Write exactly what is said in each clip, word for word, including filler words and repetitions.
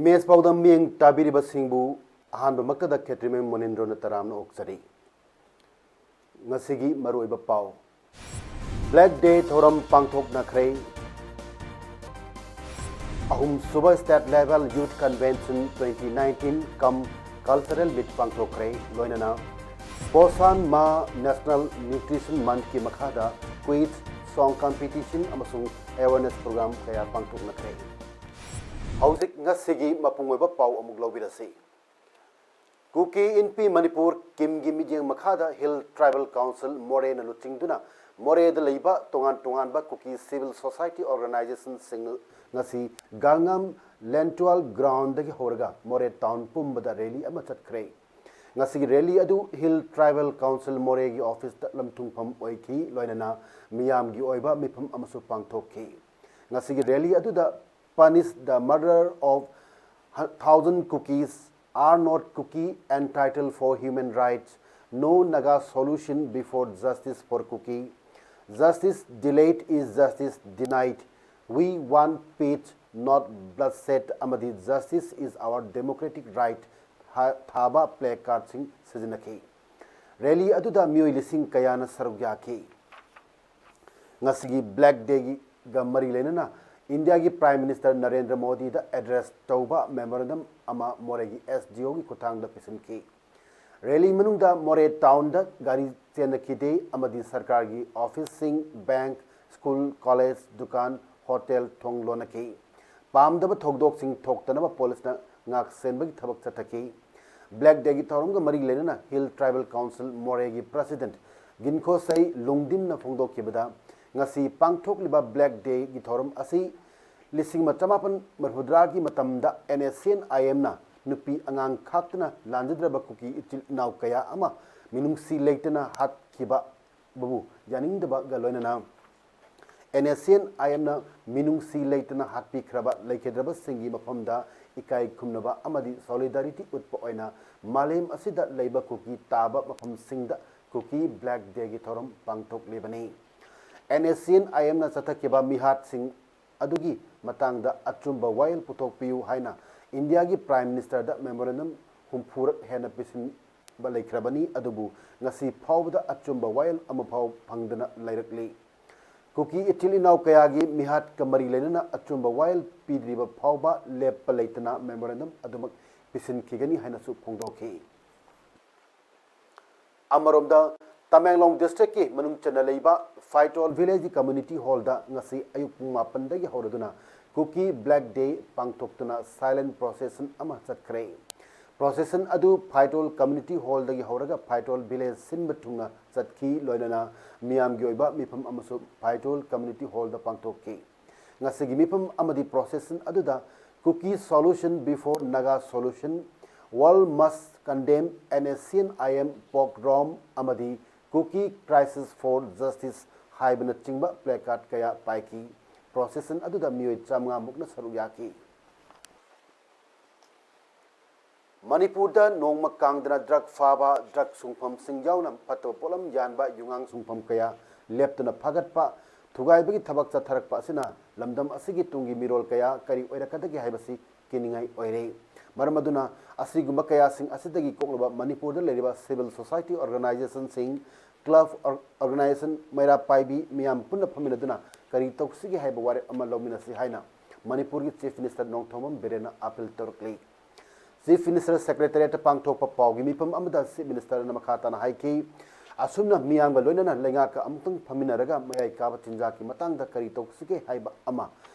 Image ꯄꯥꯎꯗꯝ ꯃꯤꯠꯌꯦꯡ ꯇꯥꯕꯤꯔꯤꯕꯁꯤꯡꯕꯨ ꯑꯍꯥꯟꯕꯃꯛꯇꯗ ꯈꯦꯇ꯭ꯔꯤꯃꯌꯨꯝ ꯃꯣꯅꯤꯟꯗ꯭ꯔꯣꯅ ꯇꯔꯥꯝꯅ ꯑꯣꯛꯆꯔꯤ꯫ ꯉꯁꯤꯒꯤ ꯃꯔꯨꯑꯣꯏꯕ ꯄꯥꯎ꯫ Black Day ꯊꯧꯔꯝ ꯄꯥꯡꯊꯣꯛꯅꯈ꯭ꯔꯦ꯫ ꯑꯍꯨꯝꯁꯨꯕ State Level Youth Convention twenty nineteen cum Cultural Meet ꯄꯥꯡꯊꯣꯛꯈ꯭ꯔꯦ꯫ ꯂꯣꯏꯅꯅ ꯄꯣꯁꯥꯟ ꯃꯥ National Nutrition Monthꯀꯤ ꯃꯈꯥꯗ quiz, song competition ꯑꯃꯁꯨꯡ awareness program ꯀꯌꯥ ꯄꯥꯡꯊꯣꯛꯅꯈ꯭ꯔꯦ꯫ ꯍꯧꯖꯤꯛ ꯉꯁꯤꯒꯤ ꯃꯄꯨꯡ ꯑꯣꯏꯕ ꯄꯥꯎ ꯑꯃꯨꯛ ꯂꯧꯕꯤꯔꯁꯤ꯫ ꯀꯨꯀꯤ ꯏꯟꯄꯤ ꯃꯅꯤꯄꯨꯔ ꯀꯤꯝꯒꯤ ꯃꯤꯠꯌꯦꯡ ꯃꯈꯥꯗ Hill Tribal Council ꯃꯣꯔꯦꯅ ꯂꯨꯆꯤꯡꯗꯨꯅ ꯃꯣꯔꯦꯗ ꯂꯩꯕ ꯇꯣꯉꯥꯟ ꯇꯣꯉꯥꯟꯕ ꯀꯨꯀꯤ civil society organizationꯁꯤꯡ ꯉꯁꯤ ꯒꯥꯡꯉꯥꯝ ꯂꯦꯟꯇꯨꯋꯥꯜ groundꯗꯒꯤ ꯍꯧꯔꯒ ꯃꯣꯔꯦ town ꯄꯨꯝꯕꯗ rally ꯑꯃ ꯆꯠꯈ꯭ꯔꯦ꯫ ꯉꯁꯤꯒꯤ rally ꯑꯗꯨ Hill Tribal Council ꯃꯣꯔꯦꯒꯤ officeꯇ ꯂꯝꯊꯨꯡꯐꯝ ꯑꯣꯏꯈꯤ꯫ ꯂꯣꯏꯅꯅ ꯃꯤꯌꯥꯝꯒꯤ ꯑꯣꯏꯕ ꯃꯤꯐꯝ ꯑꯃꯁꯨ ꯄꯥꯡꯊꯣꯛꯈꯤ꯫ ꯉꯁꯤꯒꯤ rally ꯑꯗꯨꯗ "Punish the murder of thousand Kukis, are not Kuki entitled for human rights, no Naga solution before justice for Kuki, justice delayed is justice denied, we want peace not bloodshed" ꯑꯃꯗꯤ "Justice is our democratic right" ꯊꯥꯕ placardꯁꯤꯡ ꯁꯤꯖꯤꯟꯅꯈꯤ꯫ Rally ꯑꯗꯨꯗ ꯃꯤꯑꯣꯏ ꯂꯤꯁꯤꯡ ꯀꯌꯥꯅ ꯁꯔꯨꯛ ꯌꯥꯈꯤ꯫ ꯉꯁꯤꯒꯤ Black Dayꯒ ꯃꯔꯤ ꯂꯩꯅꯅ ꯏꯟꯗꯤꯌꯥꯒꯤ Prime Minister ꯅꯔꯦꯟꯗ꯭ꯔ ꯃꯣꯗꯤꯗ address ꯇꯧꯕ memorandum ꯑꯃ ꯃꯣꯔꯦꯒꯤ SDOꯒꯤ ꯈꯨꯠꯊꯥꯡꯗ ꯄꯤꯁꯤꯟꯈꯤ꯫ Rally ꯃꯅꯨꯡꯗ ꯃꯣꯔꯦ townꯗ ꯒꯥꯔꯤ ꯆꯦꯟꯅꯈꯤꯗꯦ ꯑꯃꯗꯤ ꯁꯔꯀꯥꯔꯒꯤ officeꯁꯤꯡ, bank, school, college, ꯗꯨꯀꯥꯟ, hotel ꯊꯣꯡ ꯂꯣꯟꯅꯈꯤ꯫ ꯄꯥꯝꯗꯕ ꯊꯧꯗꯣꯛꯁꯤꯡ ꯊꯣꯛꯇꯅꯕ policeꯅ ꯉꯥꯛꯁꯦꯟꯕꯒꯤ ꯊꯕꯛ ꯆꯠꯊꯈꯤ꯫ Black Dayꯒꯤ ꯊꯧꯔꯝꯒ ꯃꯔꯤ ꯂꯩꯅꯅ Hill Tribal Council ꯃꯣꯔꯦꯒꯤ President ꯒꯤꯟꯈꯣꯁꯩ ꯂꯣꯡꯗꯤꯝꯅ ꯐꯣꯡꯗꯣꯛꯈꯤꯕꯗ, ꯉꯁꯤ ꯄꯥꯡꯊꯣꯛꯂꯤꯕ ꯕ꯭ꯂꯦꯛ ꯗꯦꯒꯤ ꯊꯧꯔꯝ ꯑꯁꯤ ꯂꯤꯁꯤꯡ ꯑꯃ ꯆꯃꯥꯄꯟ ꯃꯔꯤꯐꯨꯇꯔꯥꯒꯤ ꯃꯇꯝꯗ NSCN-IMꯅ ꯅꯨꯄꯤ ꯑꯉꯥꯡ ꯈꯥꯛꯇꯅ ꯂꯥꯟꯖꯗ꯭ꯔꯕ ꯀꯨꯀꯤ ꯏꯆꯤꯜ ꯏꯅꯥꯎ ꯀꯌꯥ ꯑꯃ ꯃꯤꯅꯨꯡꯁꯤ ꯂꯩꯇꯅ ꯍꯥꯠꯈꯤꯕꯕꯨ ꯌꯥꯅꯤꯡꯗꯕꯒ ꯂꯣꯏꯅꯅ, NSCN-IMꯅ ꯃꯤꯅꯨꯡꯁꯤ ꯂꯩꯇꯅ ꯍꯥꯠꯄꯤꯈ꯭ꯔꯕ ꯂꯩꯈꯤꯗ꯭ꯔꯕꯁꯤꯡꯒꯤ ꯃꯐꯝꯗ ꯏꯀꯥꯏ ꯈꯨꯝꯅꯕ ꯑꯃꯗꯤ solidarity ꯎꯠꯄ ꯑꯣꯏꯅ ꯃꯥꯂꯦꯝ ꯑꯁꯤꯗ ꯂꯩꯕ ꯀꯨꯀꯤ ꯇꯥꯕ ꯃꯐꯝꯁꯤꯡꯗ ꯀꯨꯀꯤ ꯕ꯭ꯂꯦꯛ ꯗꯦꯒꯤ ꯊꯧꯔꯝ ꯄꯥꯡꯊꯣꯛꯂꯤꯕꯅꯤ꯫ NSCN-IMꯅ ꯆꯠꯊꯈꯤꯕ ꯃꯤꯍꯥꯠꯁꯤꯡ ꯑꯗꯨꯒꯤ ꯃꯇꯥꯡꯗ ꯑꯆꯨꯝꯕ ꯋꯥꯌꯦꯜ ꯄꯨꯊꯣꯛꯄꯤꯌꯨ ꯍꯥꯏꯅ ꯏꯟꯗꯤꯌꯥꯒꯤ Prime Ministerꯗ memorandum ꯍꯨꯝꯐꯨꯔꯛ ꯍꯦꯟꯅ ꯄꯤꯁꯤꯟꯕ ꯂꯩꯈ꯭ꯔꯕꯅꯤ, ꯑꯗꯨꯕꯨ ꯉꯁꯤ ꯐꯥꯎꯕꯗ ꯑꯆꯨꯝꯕ ꯋꯥꯌꯦꯜ ꯑꯃꯐꯥꯎ ꯐꯪꯗꯅ ꯂꯩꯔꯛꯂꯤ꯫ ꯀꯨꯀꯤ ꯏꯆꯤꯜ ꯏꯅꯥꯎ ꯀꯌꯥꯒꯤ ꯃꯤꯍꯥꯠꯀ ꯃꯔꯤ ꯂꯩꯅꯅ ꯑꯆꯨꯝꯕ ꯋꯥꯌꯦꯜ ꯄꯤꯗ꯭ꯔꯤꯕ ꯐꯥꯎꯕ ꯂꯦꯞꯄ ꯂꯩꯇꯅ memorandum ꯑꯗꯨꯃꯛ ꯄꯤꯁꯤꯟꯈꯤꯒꯅꯤ ꯍꯥꯏꯅꯁꯨ ꯐꯣꯡꯗꯣꯛꯈꯤ꯫ ꯑꯃꯔꯣꯝꯗ, ꯇꯃꯦꯡꯂꯣꯡ districtꯀꯤ ꯃꯅꯨꯡ ꯆꯟꯅ ꯂꯩꯕ ꯐꯥꯏꯇꯣꯜ village community hallꯗ ꯉꯁꯤ ꯑꯌꯨꯛ ꯄꯨꯡ ꯃꯥꯄꯟꯗꯒꯤ ꯍꯧꯔꯗꯨꯅ ꯀꯨꯀꯤ Black Day ꯄꯥꯡꯊꯣꯛꯇꯨꯅ silent procession ꯑꯃ ꯆꯠꯈ꯭ꯔꯦ꯫ Procession ꯑꯗꯨ ꯐꯥꯏꯇꯣꯜ community hallꯗꯒꯤ ꯍꯧꯔꯒ ꯐꯥꯏꯇꯣꯜ village ꯁꯤꯟꯕ ꯊꯨꯡꯅ ꯆꯠꯈꯤ, ꯂꯣꯏꯅꯅ ꯃꯤꯌꯥꯝꯒꯤ ꯑꯣꯏꯕ ꯃꯤꯐꯝ ꯑꯃꯁꯨ ꯐꯥꯏꯇꯣꯜ community hallꯗ ꯄꯥꯡꯊꯣꯛꯈꯤ꯫ ꯉꯁꯤꯒꯤ ꯃꯤꯐꯝ ꯑꯃꯗꯤ procession ꯑꯗꯨꯗ Kuki Solution Before Naga Solution, World Must Condemn NSCN-IM Pogrom ꯑꯃꯗꯤ Kuki Crisis for Justice ꯍꯥꯏꯕꯅꯆꯤꯡꯕ placard ꯀꯌꯥ ꯄꯥꯏꯈꯤ꯫ Procession ꯑꯗꯨꯗ ꯃꯤꯑꯣꯏ ꯆꯥꯃꯉꯥ ꯃꯨꯛꯅ ꯁꯔꯨꯛ ꯌꯥꯈꯤ꯫ ꯃꯅꯤꯄꯨꯔꯗ ꯅꯣꯡꯃ ꯀꯥꯡꯗꯅ drug ꯐꯥꯕ, drug ꯁꯨꯡꯐꯝꯁꯤꯡ ꯌꯥꯎꯅ ꯐꯠꯇꯕ ꯄꯣꯠꯂꯝ ꯌꯥꯟꯕ ꯌꯨꯉꯥꯡ ꯁꯨꯡꯐꯝ ꯀꯌꯥ ꯂꯦꯞꯇꯅ ꯐꯥꯒꯠꯄ, ꯊꯨꯒꯥꯏꯕꯒꯤ ꯊꯕꯛ ꯆꯠꯊꯔꯛꯄ ꯑꯁꯤꯅ ꯂꯝꯗꯝ ꯑꯁꯤꯒꯤ ꯇꯨꯡꯒꯤ ꯃꯤꯔꯣꯜ ꯀꯌꯥ ꯀꯔꯤ ꯑꯣꯏꯔꯛꯀꯗꯒꯦ ꯍꯥꯏꯕꯁꯤ ꯀꯤꯅꯤꯡꯉꯥꯏ ꯑꯣꯏꯔꯦ꯫ ꯃꯔꯝ ꯑꯗꯨꯅ ꯑꯁꯤꯒꯨꯝꯕ ꯀꯌꯥꯁꯤꯡ ꯑꯁꯤꯗꯒꯤ ꯀꯣꯛꯂꯕ ꯃꯅꯤꯄꯨꯔꯗ ꯂꯩꯔꯤꯕ civil society organizationꯁꯤꯡ, club or-, organization, ꯃꯩꯔꯥ ꯄꯥꯏꯕꯤ ꯃꯤꯌꯥꯝ ꯄꯨꯟꯅ ꯐꯝꯃꯤꯟꯅꯗꯨꯅ ꯀꯔꯤ ꯇꯧꯁꯤꯒꯦ ꯍꯥꯏꯕ ꯋꯥꯔꯦꯞ ꯑꯃ ꯂꯧꯃꯤꯟꯅꯁꯤ ꯍꯥꯏꯅ ꯃꯅꯤꯄꯨꯔꯒꯤ Chief Minister Nongthombam ꯕꯤꯔꯦꯟꯅ appeal ꯇꯧꯔꯛꯂꯤ꯫ Chief Minister Secretariatꯇ ꯄꯥꯡꯊꯣꯛꯄ ꯄꯥꯎꯒꯤ ꯃꯤꯐꯝ ꯑꯃꯗ Chief Ministerꯅ ꯃꯈꯥ ꯇꯥꯅ ꯍꯥꯏꯈꯤ, ꯑꯁꯨꯝꯅ ꯃꯤꯌꯥꯝꯒ ꯂꯣꯏꯅꯅ ꯂꯩꯉꯥꯛꯀ ꯑꯃꯨꯛꯇꯪ ꯐꯝꯃꯤꯟꯅꯔꯒ ꯃꯌꯥꯏ ꯀꯥꯕ ꯆꯤꯟꯖꯥꯛꯀꯤ ꯃꯇꯥꯡꯗ ꯀꯔꯤ ꯇꯧꯁꯤꯒꯦ ꯍꯥꯏꯕ ꯑꯃ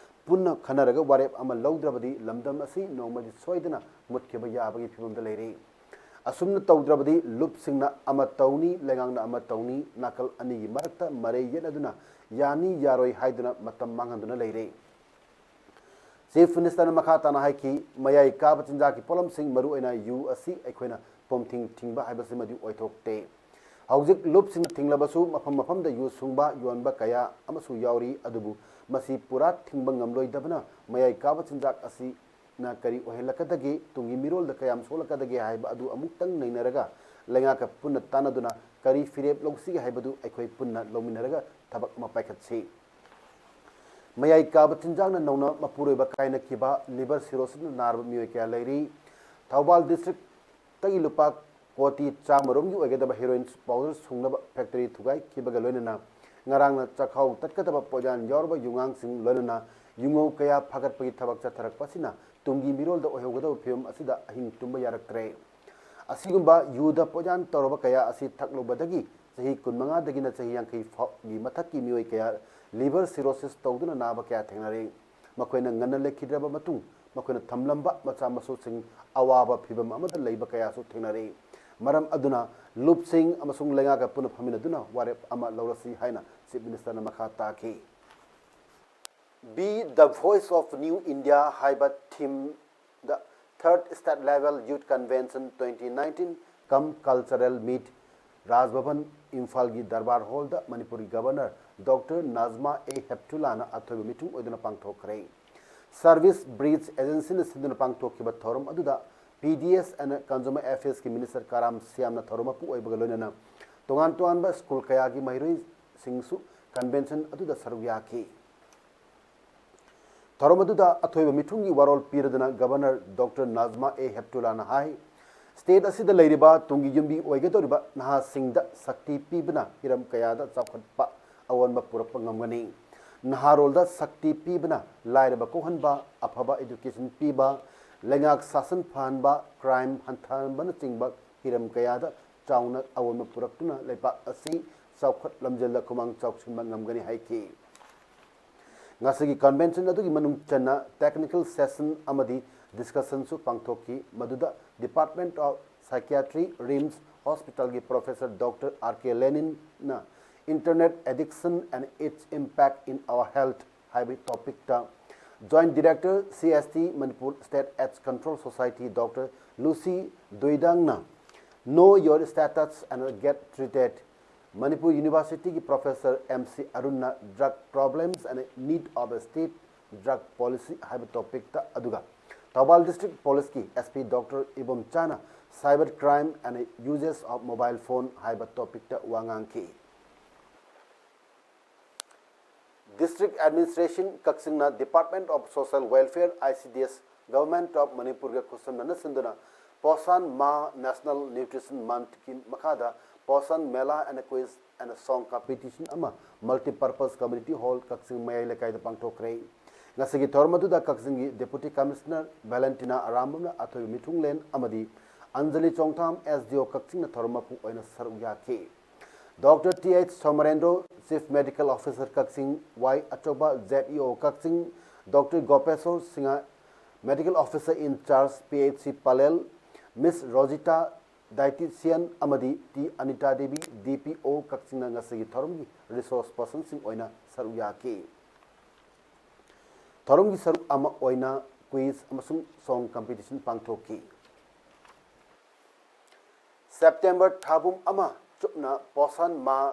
ꯄꯨꯟꯅ ꯈꯟꯅꯔꯒ ꯋꯥꯔꯦꯞ ꯑꯃ ꯂꯧꯗ꯭ꯔꯕꯗꯤ ꯂꯝꯗꯝ ꯑꯁꯤ ꯅꯣꯡꯃꯗꯤ ꯁꯣꯏꯗꯅ ꯃꯨꯠꯈꯤꯕ ꯌꯥꯕꯒꯤ ꯐꯤꯕꯝꯗ ꯂꯩꯔꯦ꯫ ꯑꯁꯨꯝꯅ ꯇꯧꯗ꯭ꯔꯕꯗꯤ ꯂꯨꯞꯁꯤꯡꯅ ꯑꯃ ꯇꯧꯅꯤ, ꯂꯩꯉꯥꯛꯅ ꯑꯃ ꯇꯧꯅꯤ, ꯅꯥꯀꯜ ꯑꯅꯤꯒꯤ ꯃꯔꯛꯇ ꯃꯔꯩ ꯌꯦꯠꯅꯗꯨꯅ ꯌꯥꯅꯤ ꯌꯥꯔꯣꯏ ꯍꯥꯏꯗꯨꯅ ꯃꯇꯝ ꯃꯥꯡꯍꯟꯗꯨꯅ ꯂꯩꯔꯦ꯫ ꯆꯤꯐ ꯃꯤꯅꯤꯁꯇꯔꯅ ꯃꯈꯥ ꯇꯥꯅ ꯍꯥꯏꯈꯤ, ꯃꯌꯥꯏ ꯀꯥꯕ ꯆꯤꯟꯖꯥꯛꯀꯤ ꯄꯣꯠꯂꯝꯁꯤꯡ, ꯃꯔꯨꯑꯣꯏꯅ ꯌꯨ ꯑꯁꯤ ꯑꯩꯈꯣꯏꯅ ꯄꯣꯝꯊꯤꯡ ꯊꯤꯡꯕ ꯍꯥꯏꯕꯁꯤꯃꯗꯤ ꯑꯣꯏꯊꯣꯛꯇꯦ꯫ ꯍꯧꯖꯤꯛ ꯂꯨꯞꯁꯤꯡꯅ ꯊꯤꯡꯂꯕꯁꯨ ꯃꯐꯝ ꯃꯐꯝꯗ ꯌꯨ ꯁꯨꯡꯕ, ꯌꯣꯟꯕ ꯀꯌꯥ ꯑꯃꯁꯨ ꯌꯥꯎꯔꯤ, ꯑꯗꯨꯕꯨ ꯃꯁꯤ ꯄꯨꯔꯥ ꯊꯤꯡꯕ ꯉꯝꯂꯣꯏꯗꯕꯅ ꯃꯌꯥꯏ ꯀꯥꯕ ꯆꯤꯟꯖꯥꯛ ꯑꯁꯤꯅ ꯀꯔꯤ ꯑꯣꯏꯍꯜꯂꯛꯀꯗꯒꯦ, ꯇꯨꯡꯒꯤ ꯃꯤꯔꯣꯜꯗ ꯀꯌꯥꯝ ꯁꯣꯛꯂꯛꯀꯗꯒꯦ ꯍꯥꯏꯕ ꯑꯗꯨ ꯑꯃꯨꯛꯇꯪ ꯅꯩꯅꯔꯒ ꯂꯩꯉꯥꯛꯀ ꯄꯨꯟꯅ ꯇꯥꯟꯅꯗꯨꯅ ꯀꯔꯤ ꯐꯤꯔꯦꯞ ꯂꯧꯁꯤꯒꯦ ꯍꯥꯏꯕꯗꯨ ꯑꯩꯈꯣꯏ ꯄꯨꯟꯅ ꯂꯧꯃꯤꯟꯅꯔꯒ ꯊꯕꯛ ꯑꯃ ꯄꯥꯏꯈꯠꯁꯤ꯫ ꯃꯌꯥꯏ ꯀꯥꯕ ꯆꯤꯟꯖꯥꯛꯅ ꯅꯧꯅ ꯃꯄꯨꯔꯣꯏꯕ ꯀꯥꯏꯅꯈꯤꯕ ꯂꯤꯚꯔ ꯁꯤꯔꯣꯁꯤꯁꯅ ꯅꯥꯔꯕ ꯃꯤꯑꯣꯏ ꯀꯌꯥ ꯂꯩꯔꯤ꯫ ꯊꯧꯕꯥꯜ ꯗꯤꯁꯇ꯭ꯔꯤꯛꯇꯒꯤ ꯂꯨꯄꯥ ꯀꯣꯇꯤ ꯆꯥꯃꯔꯣꯝꯒꯤ ꯑꯣꯏꯒꯗꯕ ꯍꯦꯔꯣꯏꯟ ꯄꯥꯎꯗꯔ ꯁꯨꯡꯅꯕ ꯐꯦꯛꯇꯔꯤ ꯊꯨꯒꯥꯏꯈꯤꯕꯒ ꯂꯣꯏꯅꯅ ꯉꯔꯥꯡꯅ ꯆꯥꯛꯈꯥꯎ ꯇꯠꯀꯗꯕ ꯄꯣꯠꯌꯥꯟ ꯌꯥꯎꯔꯕ ꯌꯨꯉꯥꯡꯁꯤꯡ ꯂꯣꯏꯅꯅ ꯌꯨꯉꯧ ꯀꯌꯥ ꯐꯥꯒꯠꯄꯒꯤ ꯊꯕꯛ ꯆꯠꯊꯔꯛꯄ ꯑꯁꯤꯅ ꯇꯨꯡꯒꯤ ꯃꯤꯔꯣꯜꯗ ꯑꯣꯏꯍꯧꯒꯗꯕ ꯐꯤꯕꯝ ꯑꯁꯤꯗ ꯑꯍꯤꯡ ꯇꯨꯝꯕ ꯌꯥꯔꯛꯇ꯭ꯔꯦ꯫ ꯑꯁꯤꯒꯨꯝꯕ ꯌꯨꯗ ꯄꯣꯠꯌꯥꯟ ꯇꯧꯔꯕ ꯀꯌꯥ ꯑꯁꯤ ꯊꯛꯂꯨꯕꯗꯒꯤ ꯆꯍꯤ ꯀꯨꯟꯃꯉꯥꯗꯒꯤꯅ ꯆꯍꯤ ꯌꯥꯡꯈꯩ ꯐꯥꯎꯒꯤ ꯃꯊꯛꯀꯤ ꯃꯤꯑꯣꯏ ꯀꯌꯥ ꯂꯤꯚꯔ ꯁꯤꯔꯣꯁꯤꯁ ꯇꯧꯗꯨꯅ ꯅꯥꯕ ꯀꯌꯥ ꯊꯦꯡꯅꯔꯦ꯫ ꯃꯈꯣꯏꯅ ꯉꯟꯅ ꯂꯩꯈꯤꯗ꯭ꯔꯕ ꯃꯇꯨꯡ ꯃꯈꯣꯏꯅ ꯊꯝꯂꯝꯕ ꯃꯆꯥ ꯃꯁꯨꯁꯤꯡ ꯑꯋꯥꯕ ꯐꯤꯕꯝ ꯑꯃꯗ ꯂꯩꯕ ꯀꯌꯥꯁꯨ ꯊꯦꯡꯅꯔꯦ꯫ ꯃꯔꯝ ꯑꯗꯨꯅ ꯂꯨꯞꯁꯤꯡ ꯑꯃꯁꯨꯡ ꯂꯩꯉꯥꯛꯀ ꯄꯨꯟꯅ ꯐꯝꯃꯤꯟꯅꯗꯨꯅ ꯋꯥꯔꯦꯞ ꯑꯃ ꯂꯧꯔꯁꯤ ꯍꯥꯏꯅ ꯆꯤꯐ ꯃꯤꯅꯤꯁꯇꯔꯅ ꯃꯈꯥ ꯇꯥꯈꯤ꯫ Be the Voice of New India ꯍꯥꯏꯕ ꯊꯤꯝꯗ Third State Level Youth Convention twenty nineteen cum Cultural Meet ꯔꯥꯖ ꯚꯕꯟ, ꯏꯝꯐꯥꯜꯒꯤ ꯗꯔꯕꯥꯔ ꯍꯣꯜꯗ ꯃꯅꯤꯄꯨꯔꯒꯤ ꯒꯕꯔꯅꯔ ꯗꯣꯛꯇꯔ ꯅꯥꯖꯃꯥ ꯑꯦ ꯍꯦꯞꯇꯨꯂꯥꯅ ꯑꯊꯣꯏꯕ ꯃꯤꯊꯨꯡ ꯑꯣꯏꯗꯨꯅ ꯄꯥꯡꯊꯣꯛꯈ꯭ꯔꯦ꯫ ꯁꯔꯚꯤꯁ ꯕ꯭ꯔꯤꯖ ꯑꯦꯖꯦꯟꯁꯤꯅ ꯁꯤꯟꯗꯨꯅ ꯄꯥꯡꯊꯣꯛꯈꯤꯕ ꯊꯧꯔꯝ ꯑꯗꯨꯗ P D S and Consumer Affairsꯀꯤ ꯃꯤꯅꯤꯁꯇꯔ ꯀꯔꯥꯝ ꯁ꯭ꯌꯥꯝꯅ ꯊꯧꯔꯝ ꯃꯄꯨ ꯑꯣꯏꯕꯒ ꯂꯣꯏꯅꯅ ꯇꯣꯉꯥꯟ ꯇꯣꯉꯥꯟꯕ ꯁ꯭ꯀꯨꯜ ꯀꯌꯥꯒꯤ ꯃꯍꯩꯔꯣꯏꯁꯤꯡꯁꯨ ꯀꯟꯚꯦꯟꯁꯟ ꯑꯗꯨꯗ ꯁꯔꯨꯛ ꯌꯥꯈꯤ꯫ ꯊꯧꯔꯝ ꯑꯗꯨꯗ ꯑꯊꯣꯏꯕ ꯃꯤꯊꯨꯡꯒꯤ ꯋꯥꯔꯣꯜ ꯄꯤꯔꯗꯨꯅ ꯒꯕꯔꯅꯔ ꯗꯣꯛꯇꯔ ꯅꯥꯖꯃꯥ ꯑꯦ ꯍꯦꯞꯇꯨꯂꯥꯅ ꯍꯥꯏ, ꯁ꯭ꯇꯦꯠ ꯑꯁꯤꯗ ꯂꯩꯔꯤꯕ ꯇꯨꯡꯒꯤ ꯌꯨꯝꯕꯤ ꯑꯣꯏꯒꯗꯧꯔꯤꯕ ꯅꯍꯥꯁꯤꯡꯗ ꯁꯛꯇꯤ ꯄꯤꯕꯅ ꯍꯤꯔꯝ ꯀꯌꯥꯗ ꯆꯥꯎꯈꯠꯄ ꯑꯑꯣꯟꯕ ꯄꯨꯔꯛꯄ ꯉꯝꯒꯅꯤ꯫ ꯅꯍꯥꯔꯣꯜꯗ ꯁꯛꯇꯤ ꯄꯤꯕꯅ ꯂꯥꯏꯔꯕ ꯀꯣꯛꯍꯟꯕ, ꯑꯐꯕ education ꯄꯤꯕ, ꯂꯩꯉꯥꯛ ꯁꯥꯁꯟ ꯐꯍꯟꯕ, crime ꯍꯟꯊꯍꯟꯕꯅꯆꯤꯡꯕ ꯍꯤꯔꯝ ꯀꯌꯥꯗ ꯆꯥꯎꯅ ꯑꯑꯣꯟꯕ ꯄꯨꯔꯛꯇꯨꯅ ꯂꯩꯕꯥꯛ ꯑꯁꯤ ꯆꯥꯎꯈꯠ ꯂꯝꯖꯦꯜꯗ ꯈꯨꯃꯥꯡ ꯆꯥꯎꯁꯤꯟꯕ ꯉꯝꯒꯅꯤ ꯍꯥꯏꯈꯤ꯫ ꯉꯁꯤꯒꯤ ꯀꯟꯚꯦꯟꯁꯟ ꯑꯗꯨꯒꯤ ꯃꯅꯨꯡ ꯆꯟꯅ technical session ꯑꯃꯗꯤ discussionꯁꯨ ꯄꯥꯡꯊꯣꯛꯈꯤ, ꯃꯗꯨꯗ Department of psychiatry, RIMS hospitalꯒꯤ professor Doctor R K Leninꯅ Internet addiction and its impact in our health ꯍꯥꯏꯕ topicꯇ, Joint Director C S T Manipur State AIDS Control Society Doctor Lucy Doidangna Know Your Status and Get Treated, Manipur Universityꯒꯤ professor M C Arunꯅ Drug Problems and Need of a State Drug Policy ꯍꯥꯏꯕ topicꯇ, ꯑꯗꯨꯒ Thoubal District Policeꯀꯤ S P Doctor ꯏꯕꯣꯝꯆꯥꯅ Cyber Crime and Uses of Mobile Phone ꯍꯥꯏꯕ topicꯇ ꯋꯥ ꯉꯥꯡꯈꯤ꯫ District Administration ꯀꯛꯆꯤꯡꯅ Department of Social Welfare, I C D S, Government of Manipurꯒ ꯈꯨꯠꯁꯝꯅꯅ ꯁꯤꯟꯗꯨꯅ Poshan Ma National Nutrition Monthꯀꯤ ꯃꯈꯥꯗ Poshan Mela and Quiz and Song Competition ꯑꯃ Multipurpose Community Hall ꯀꯛꯆꯤꯡ ꯃꯌꯥꯏ ꯂꯩꯀꯥꯏꯗ ꯄꯥꯡꯊꯣꯛꯈ꯭ꯔꯦ꯫ ꯉꯁꯤꯒꯤ ꯊꯧꯔꯝ ꯑꯗꯨꯗ ꯀꯛꯆꯤꯡꯒꯤ Deputy Commissioner Valentina ꯑꯔꯥꯝꯕꯝꯅ ꯑꯊꯣꯏꯕ ꯃꯤꯊꯨꯡꯂꯦꯟ ꯑꯃꯗꯤ ꯑꯟꯖꯂꯤ ꯆꯣꯡꯊꯥꯝ S D O ꯀꯛꯆꯤꯡꯅ ꯊꯧꯔꯝ ꯃꯄꯨ ꯑꯣꯏꯅ ꯁꯔꯨꯛ ꯌꯥꯈꯤ꯫ Doctor T H Somarendro, Chief Medical Officer ꯀꯛꯆꯤꯡ, Y ꯑꯆꯧꯕ, Z E O Kakching, Doctor ꯒꯣꯄꯦꯁꯣꯔ Singh, Medical Officer in Charge P H C Pallel, Miss Rozita, dietitian ꯑꯃꯗꯤ T Anita Devi, D P O ꯀꯛꯆꯤꯡꯅ ꯉꯁꯤꯒꯤ ꯊꯧꯔꯝꯒꯤ resource personꯁꯤꯡ ꯑꯣꯏꯅ ꯁꯔꯨꯛ ꯌꯥꯈꯤ꯫ ꯊꯧꯔꯝꯒꯤ ꯁꯔꯨꯛ ꯑꯃ ꯑꯣꯏꯅ quiz ꯑꯃꯁꯨꯡ song competition ꯄꯥꯡꯊꯣꯛꯈꯤ꯫ September ꯊꯥꯕꯨꯝ ꯑꯃ ꯆꯨꯞꯅ Poshan Ma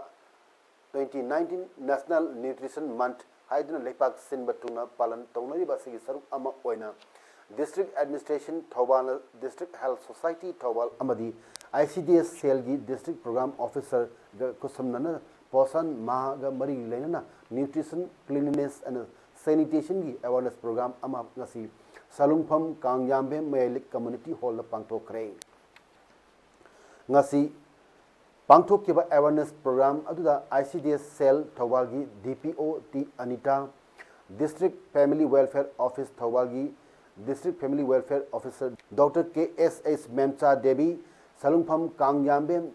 twenty nineteen National Nutrition Month ꯍꯥꯏꯗꯨꯅ ꯂꯩꯄꯥꯛ ꯁꯤꯟꯕ ꯊꯨꯡꯅ ꯄꯥꯂꯟ ꯇꯧꯅꯔꯤꯕ ꯑꯁꯤꯒꯤ ꯁꯔꯨꯛ ꯑꯃ ꯑꯣꯏꯅ District Administration ꯊꯧꯕꯥꯜꯅ District Health Society Thoubal ꯑꯃꯗꯤ I C D S cellꯒꯤ District Program Officerꯒ ꯈꯨꯠꯁꯝꯅꯅ Poshan Maꯒ ꯃꯔꯤ ꯂꯩꯅꯅ nutrition, cleanliness and sanitationꯒꯤ awareness program ꯑꯃ ꯉꯁꯤ ꯁꯂꯨꯡꯐꯝ ꯀꯥꯡꯌꯥꯝꯕꯦꯝ ꯃꯌꯥꯏ ꯂꯩꯀꯥꯏ community hallꯗ ꯄꯥꯡꯊꯣꯛꯈ꯭ꯔꯦ꯫ ꯉꯁꯤ ꯄꯥꯡꯊꯣꯛꯈꯤꯕ awareness program ꯑꯗꯨꯗ I C D S cell ꯊꯧꯕꯥꯜꯒꯤ D P O T ꯑꯅꯤꯇꯥ, District Family Welfare Office ꯊꯧꯕꯥꯜꯒꯤ District Family Welfare Officer Doctor K S H Memcha Devi, Salungpham Kangyambem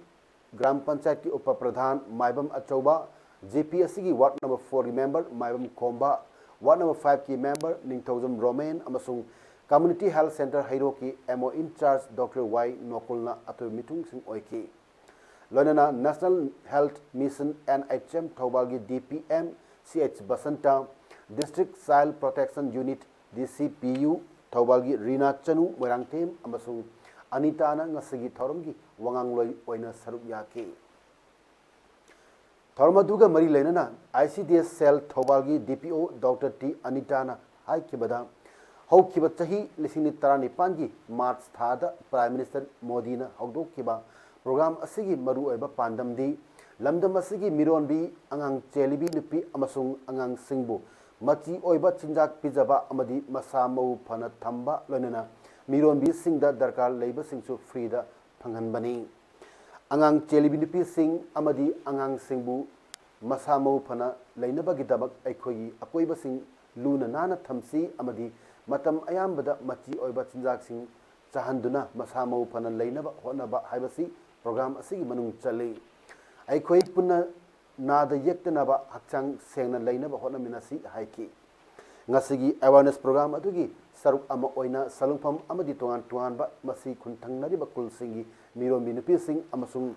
gram ꯄꯟꯆꯥꯌꯠꯀꯤ ꯎꯄ ꯄ꯭ꯔꯙꯥꯟ ꯃꯥꯏꯕꯝ ꯑꯆꯧꯕ, G P ꯑꯁꯤꯒꯤ ward number fourꯒꯤ member ꯃꯥꯏꯕꯝ ꯈꯣꯝꯕ, ward number fiveꯀꯤ member ꯅꯤꯡꯊꯧꯖꯝ Roman ꯑꯃꯁꯨꯡ Community Health Centre ꯍꯩꯔꯣꯛꯀꯤ M O in charge Doctor Y ꯅꯣꯀꯨꯜꯅ ꯑꯇꯣꯏꯕ ꯃꯤꯊꯨꯡꯁꯤꯡ ꯑꯣꯏꯈꯤ꯫ ꯂꯣꯏꯅꯅ National Health Mission N H M ꯊꯧꯕꯥꯜꯒꯤ D P M C H Basanta, District Child Protection Unit D C P U ꯊꯧꯕꯥꯜꯒꯤ ꯔꯤꯅꯥ ꯆꯅꯨ, ꯃꯣꯏꯔꯥꯡꯊꯦꯝ ꯑꯃꯁꯨꯡ ꯑꯅꯤꯇꯥꯅ ꯉꯁꯤꯒꯤ ꯊꯧꯔꯝꯒꯤ ꯋꯥꯉꯥꯡꯂꯣꯏ ꯑꯣꯏꯅ ꯁꯔꯨꯛ ꯌꯥꯈꯤ꯫ ꯊꯧꯔꯝ ꯑꯗꯨꯒ ꯃꯔꯤ ꯂꯩꯅꯅ I C D S cell ꯊꯧꯕꯥꯜꯒꯤ D P O Doctor T ꯑꯅꯤꯇꯥꯅ ꯍꯥꯏꯈꯤꯕꯗ, ꯍꯧꯈꯤꯕ ꯆꯍꯤ ꯂꯤꯁꯤꯡ ꯑꯅꯤ ꯇꯔꯥꯅꯤꯄꯥꯟꯒꯤ March ꯊꯥꯗ Prime Minister ꯃꯣꯗꯤꯅ ꯍꯧꯗꯣꯛꯈꯤꯕ program ꯑꯁꯤꯒꯤ ꯃꯔꯨꯑꯣꯏꯕ ꯄꯥꯟꯗꯝꯗꯤ ꯂꯝꯗꯝ ꯑꯁꯤꯒꯤ ꯃꯤꯔꯣꯟꯕꯤ, ꯑꯉꯥꯡ ꯆꯦꯜꯂꯤꯕꯤ ꯅꯨꯄꯤ ꯑꯃꯁꯨꯡ ꯑꯉꯥꯡꯁꯤꯡꯕꯨ ꯃꯆꯤ ꯑꯣꯏꯕ ꯆꯤꯟꯖꯥꯛ ꯄꯤꯖꯕ ꯑꯃꯗꯤ ꯃꯁꯥ ꯃꯎ ꯐꯅ ꯊꯝꯕ, ꯂꯣꯏꯅꯅ ꯃꯤꯔꯣꯟꯕꯤꯁꯤꯡꯗ ꯗꯔꯀꯥꯔ ꯂꯩꯕꯁꯤꯡꯁꯨ freeꯗ ꯐꯪꯍꯟꯕꯅꯤ꯫ ꯑꯉꯥꯡ ꯆꯦꯜꯂꯤꯕꯤ ꯅꯨꯄꯤꯁꯤꯡ ꯑꯃꯗꯤ ꯑꯉꯥꯡꯁꯤꯡꯕꯨ ꯃꯁꯥ ꯃꯎ ꯐꯅ ꯂꯩꯅꯕꯒꯤꯗꯃꯛ ꯑꯩꯈꯣꯏꯒꯤ ꯑꯀꯣꯏꯕꯁꯤꯡ ꯂꯨꯅ ꯅꯥꯟꯅ ꯊꯝꯁꯤ ꯑꯃꯗꯤ ꯃꯇꯝ ꯑꯌꯥꯝꯕꯗ ꯃꯆꯤ ꯑꯣꯏꯕ ꯆꯤꯟꯖꯥꯛꯁꯤꯡ ꯆꯥꯍꯟꯗꯨꯅ ꯃꯁꯥ ꯃꯎ ꯐꯅ ꯂꯩꯅꯕ ꯍꯣꯠꯅꯕ ꯍꯥꯏꯕꯁꯤ program ꯑꯁꯤꯒꯤ ꯃꯅꯨꯡ ꯆꯜꯂꯤ꯫ ꯑꯩꯈꯣꯏ ꯄꯨꯟꯅ ꯅꯥꯗ ꯌꯦꯛꯇꯅꯕ, ꯍꯛꯆꯥꯡ ꯁꯦꯡꯅ ꯂꯩꯅꯕ ꯍꯣꯠꯅꯃꯤꯟꯅꯁꯤ ꯍꯥꯏꯈꯤ꯫ ꯉꯁꯤꯒꯤ awareness program ꯑꯗꯨꯒꯤ ꯁꯔꯨꯛ ꯑꯃ ꯑꯣꯏꯅ ꯁꯂꯨꯡꯐꯝ ꯑꯃꯗꯤ ꯇꯣꯉꯥꯟ ꯇꯣꯉꯥꯟꯕ ꯃꯁꯤ ꯈꯨꯟꯊꯪꯅꯔꯤꯕ ꯈꯨꯜꯁꯤꯡꯒꯤ ꯃꯤꯔꯣꯟꯕꯤ ꯅꯨꯄꯤꯁꯤꯡ ꯑꯃꯁꯨꯡ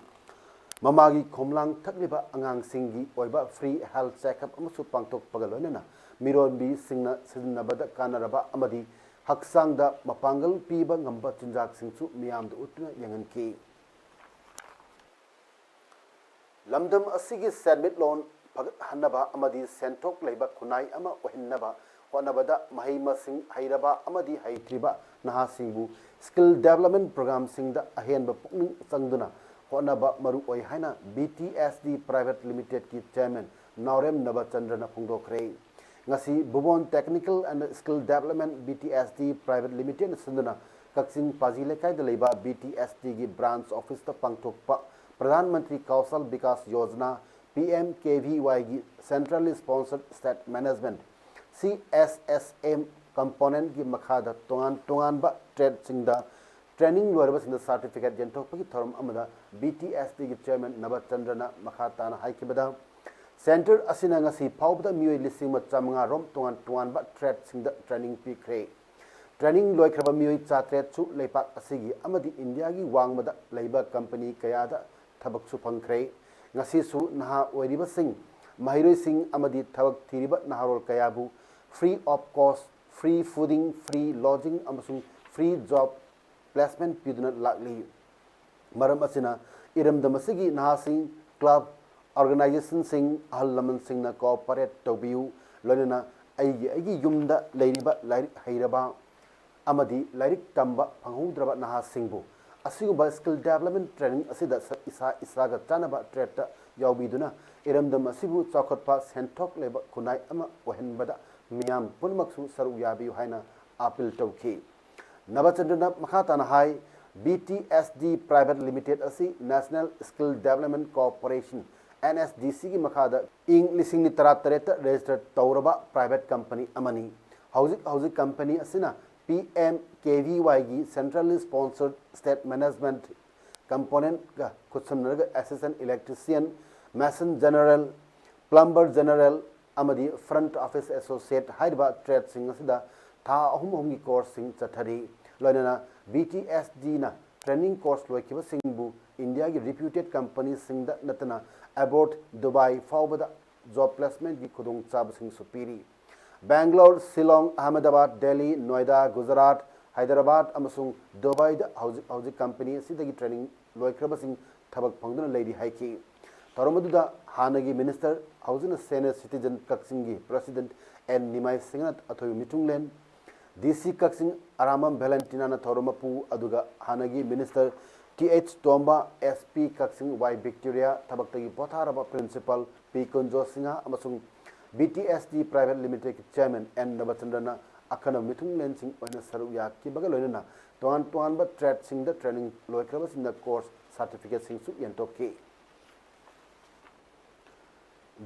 ꯃꯃꯥꯒꯤ ꯈꯣꯝꯂꯥꯡ ꯊꯛꯂꯤꯕ ꯑꯉꯥꯡꯁꯤꯡꯒꯤ ꯑꯣꯏꯕ free health checkup ꯑꯃꯁꯨ ꯄꯥꯡꯊꯣꯛꯄꯒ ꯂꯣꯏꯅꯅ ꯃꯤꯔꯣꯟꯕꯤꯁꯤꯡꯅ ꯁꯤꯖꯤꯟꯅꯕꯗ ꯀꯥꯟꯅꯔꯕ ꯑꯃꯗꯤ ꯍꯛꯆꯥꯡꯗ ꯃꯄꯥꯡꯒꯜ ꯄꯤꯕ ꯉꯝꯕ ꯆꯤꯟꯖꯥꯛꯁꯤꯡꯁꯨ ꯃꯤꯌꯥꯝꯗ ꯎꯠꯇꯨꯅ ꯌꯦꯡꯍꯟꯈꯤ꯫ ꯂꯝꯗꯝ ꯑꯁꯤꯒꯤ ꯁꯦꯟꯃꯤꯠꯂꯣꯟ ꯐꯒꯠꯍꯟꯅꯕ ꯑꯃꯗꯤ ꯁꯦꯟꯊꯣꯛ ꯂꯩꯕ ꯈꯨꯟꯅꯥꯏ ꯑꯃ ꯑꯣꯏꯍꯟꯅꯕ ꯍꯣꯠꯅꯕꯗ ꯃꯍꯩ ꯃꯁꯤꯡ ꯍꯩꯔꯕ ꯑꯃꯗꯤ ꯍꯩꯇ꯭ꯔꯤꯕ ꯅꯍꯥꯁꯤꯡꯕꯨ skill development programꯁꯤꯡꯗ ꯑꯍꯦꯟꯕ ꯄꯨꯛꯅꯤꯡ ꯆꯪꯗꯨꯅ ꯍꯣꯠꯅꯕ ꯃꯔꯨ ꯑꯣꯏ ꯍꯥꯏꯅ B T S D Private Limitedꯀꯤ chairman ꯅꯥꯎꯔꯦꯝ ꯅꯕꯆꯟꯗ꯭ꯔꯅ ꯐꯣꯡꯗꯣꯛꯈ꯭ꯔꯦ꯫ ꯉꯁꯤ Bhuban Technical and Skill Development B T S D Private Limitedꯅ ꯁꯤꯟꯗꯨꯅ ꯀꯛꯆꯤꯡ ꯄꯥꯖꯤ ꯂꯩꯀꯥꯏꯗ ꯂꯩꯕ B T S Dꯒꯤ branch officeꯇ ꯄꯥꯡꯊꯣꯛꯄ Pradhan Mantri Kaushal Vikas Yojana, P M K V Yꯒꯤ centrally sponsored state management, C S S M componentꯀꯤ ꯃꯈꯥꯗ ꯇꯣꯉꯥꯟ ꯇꯣꯉꯥꯟꯕ tradeꯁꯤꯡꯗ training ꯂꯣꯏꯔꯕꯁꯤꯡꯗ certificate ꯌꯦꯟꯊꯣꯛꯄꯒꯤ ꯊꯧꯔꯝ ꯑꯃꯗ B T S Dꯒꯤ chairman ꯅꯕꯆꯟꯗ꯭ꯔꯅ ꯃꯈꯥ ꯇꯥꯅ ꯍꯥꯏꯈꯤꯕꯗ, centre ꯑꯁꯤꯅ ꯉꯁꯤ ꯐꯥꯎꯕꯗ ꯃꯤꯑꯣꯏ ꯂꯤꯁꯤꯡ ꯑꯃ ꯆꯥꯃꯉꯥ ꯔꯣꯝ ꯇꯣꯉꯥꯟ ꯇꯣꯉꯥꯟꯕ tradeꯁꯤꯡꯗ training ꯄꯤꯈ꯭ꯔꯦ꯫ Training ꯂꯣꯏꯈ꯭ꯔꯕ ꯃꯤꯑꯣꯏ ꯆꯥꯇꯔꯦꯠꯁꯨ ꯂꯩꯄꯥꯛ ꯑꯁꯤꯒꯤ ꯑꯃꯗꯤ ꯏꯟꯗꯤꯌꯥꯒꯤ ꯋꯥꯡꯃꯗ ꯂꯩꯕ ꯀꯝꯄꯅꯤ ꯀꯌꯥꯗ ꯊꯕꯛꯁꯨ ꯐꯪꯈ꯭ꯔꯦ꯫ ꯉꯁꯤꯁꯨ ꯅꯍꯥ ꯑꯣꯏꯔꯤꯕꯁꯤꯡ, ꯃꯍꯩꯔꯣꯏꯁꯤꯡ ꯑꯃꯗꯤ ꯊꯕꯛ ꯊꯤꯔꯤꯕ ꯅꯍꯥꯔꯣꯜ ꯀꯌꯥꯕꯨ free of cost, free fooding, free lodging ꯑꯃꯁꯨꯡ free job placement ꯄꯤꯗꯨꯅ ꯂꯥꯛꯂꯤ꯫ ꯃꯔꯝ ꯑꯁꯤꯅ ꯏꯔꯝꯗꯝ ꯑꯁꯤꯒꯤ ꯅꯍꯥꯁꯤꯡ, club, organizationꯁꯤꯡ, ꯑꯍꯜ ꯂꯃꯟꯁꯤꯡꯅ cooperate ꯇꯧꯕꯤꯌꯨ꯫ ꯂꯣꯏꯅꯅ ꯑꯩꯒꯤ ꯑꯩꯒꯤ ꯌꯨꯝꯗ ꯂꯩꯔꯤꯕ ꯂꯥꯏꯔꯤꯛ ꯍꯩꯔꯕ ꯑꯃꯗꯤ ꯂꯥꯏꯔꯤꯛ ꯇꯝꯕ ꯐꯪꯍꯧꯗ꯭ꯔꯕ ꯅꯍꯥꯁꯤꯡꯕꯨ ꯑꯁꯤꯒꯨꯝꯕ skill development training ꯑꯁꯤꯗ ꯁ- ꯏꯁꯥ ꯏꯁꯥꯒ ꯆꯥꯟꯅꯕ tradeꯇ ꯌꯥꯎꯕꯤꯗꯨꯅ ꯏꯔꯝꯗꯝ ꯑꯁꯤꯕꯨ ꯆꯥꯎꯈꯠꯄ ꯁꯦꯟꯊꯣꯛ ꯂꯩꯕ ꯈꯨꯟꯅꯥꯏ ꯑꯃ ꯑꯣꯏꯍꯟꯕꯗ ꯃꯤꯌꯥꯝ ꯄꯨꯝꯅꯃꯛꯁꯨ ꯁꯔꯨꯛ ꯌꯥꯕꯤꯌꯨ ꯍꯥꯏꯅ appeal ꯇꯧꯈꯤ꯫ ꯅꯕꯆꯟꯗ꯭ꯔꯅ ꯃꯈꯥ ꯇꯥꯅ ꯍꯥꯏ, B T S D Private Limited ꯑꯁꯤ National Skill Development Corporation, N S D Cꯒꯤ ꯃꯈꯥꯗ ꯏꯪ ꯂꯤꯁꯤꯡ ꯑꯅꯤ ꯇꯔꯥꯇꯔꯦꯠꯇ register ꯇꯧꯔꯕ private company ꯑꯃꯅꯤ꯫ ꯍꯧꯖꯤꯛ ꯍꯧꯖꯤꯛ company ꯑꯁꯤꯅ P M K V Yꯒꯤ centrally sponsored state management componentꯒ ꯈꯨꯠꯁꯝꯅꯔꯒ assistant electrician, mason general, plumber general ꯑꯃꯗꯤ front office associate ꯍꯥꯏꯔꯤꯕ tradeꯁꯤꯡ ꯑꯁꯤꯗ ꯊꯥ ꯑꯍꯨꯝ ꯑꯍꯨꯝꯒꯤ courseꯁꯤꯡ ꯆꯠꯊꯔꯤ꯫ ꯂꯣꯏꯅꯅ B T S Dꯅ training course ꯂꯣꯏꯈꯤꯕꯁꯤꯡꯕꯨ ꯏꯟꯗꯤꯌꯥꯒꯤ reputed companyꯁꯤꯡꯗ ꯅꯠꯇꯅ abroad Dubai ꯐꯥꯎꯕꯗ job placementꯀꯤ ꯈꯨꯗꯣꯡꯆꯥꯕꯁꯤꯡꯁꯨ ꯄꯤꯔꯤ꯫ ꯕꯦꯡꯒ꯭ꯂꯣꯔ, ꯁꯤꯂꯣꯡ, ꯑꯍꯃꯗꯥꯕꯥꯗ, ꯗꯦꯜꯂꯤ, ꯅꯣꯏꯗꯥ, ꯒꯨꯖꯔꯥꯠ, ꯍꯥꯏꯗꯔꯕꯥꯗ ꯑꯃꯁꯨꯡ ꯗꯨꯕꯥꯏꯗ ꯍꯧꯖꯤꯛ ꯍꯧꯖꯤꯛ company ꯑꯁꯤꯗꯒꯤ training ꯂꯣꯏꯈ꯭ꯔꯕꯁꯤꯡ ꯊꯕꯛ ꯐꯪꯗꯨꯅ ꯂꯩꯔꯤ ꯍꯥꯏꯈꯤ꯫ ꯊꯧꯔꯝ ꯑꯗꯨꯗ ꯍꯥꯟꯅꯒꯤ minister, ꯍꯧꯖꯤꯛꯅ senior citizen ꯀꯛꯆꯤꯡꯒꯤ president N ꯅꯤꯃꯥꯏ ꯁꯤꯡꯍꯅ ꯑꯊꯣꯏꯕ ꯃꯤꯊꯨꯡꯂꯦꯟ, D C ꯀꯛꯆꯤꯡ ꯑꯔꯥꯝꯕꯝ ꯚꯦꯂꯦꯟꯇꯤꯅꯥꯅ ꯊꯧꯔꯝ ꯃꯄꯨ, ꯑꯗꯨꯒ ꯍꯥꯟꯅꯒꯤ minister T H ꯇꯣꯝꯕ, S P ꯀꯛꯆꯤꯡ Y ꯕꯤꯛꯇꯣꯔꯤꯌꯥ, ꯊꯕꯛꯇꯒꯤ ꯄꯣꯊꯥꯔꯕ principal P ꯀꯨꯟꯖꯣ ꯁꯤꯡꯍ ꯑꯃꯁꯨꯡ B T S D Private Limitedꯀꯤ chairman N ꯅꯕꯆꯟꯗ꯭ꯔꯅ ꯑꯈꯟꯅꯕ ꯃꯤꯊꯨꯡꯂꯦꯟꯁꯤꯡ ꯑꯣꯏꯅ ꯁꯔꯨꯛ ꯌꯥꯈꯤꯕꯒ ꯂꯣꯏꯅꯅ ꯇꯣꯉꯥꯟ ꯇꯣꯉꯥꯟꯕ tradeꯁꯤꯡꯗ training ꯂꯣꯏꯈ꯭ꯔꯕꯁꯤꯡꯗ course certificateꯁꯤꯡꯁꯨ ꯌꯦꯟꯊꯣꯛꯈꯤ꯫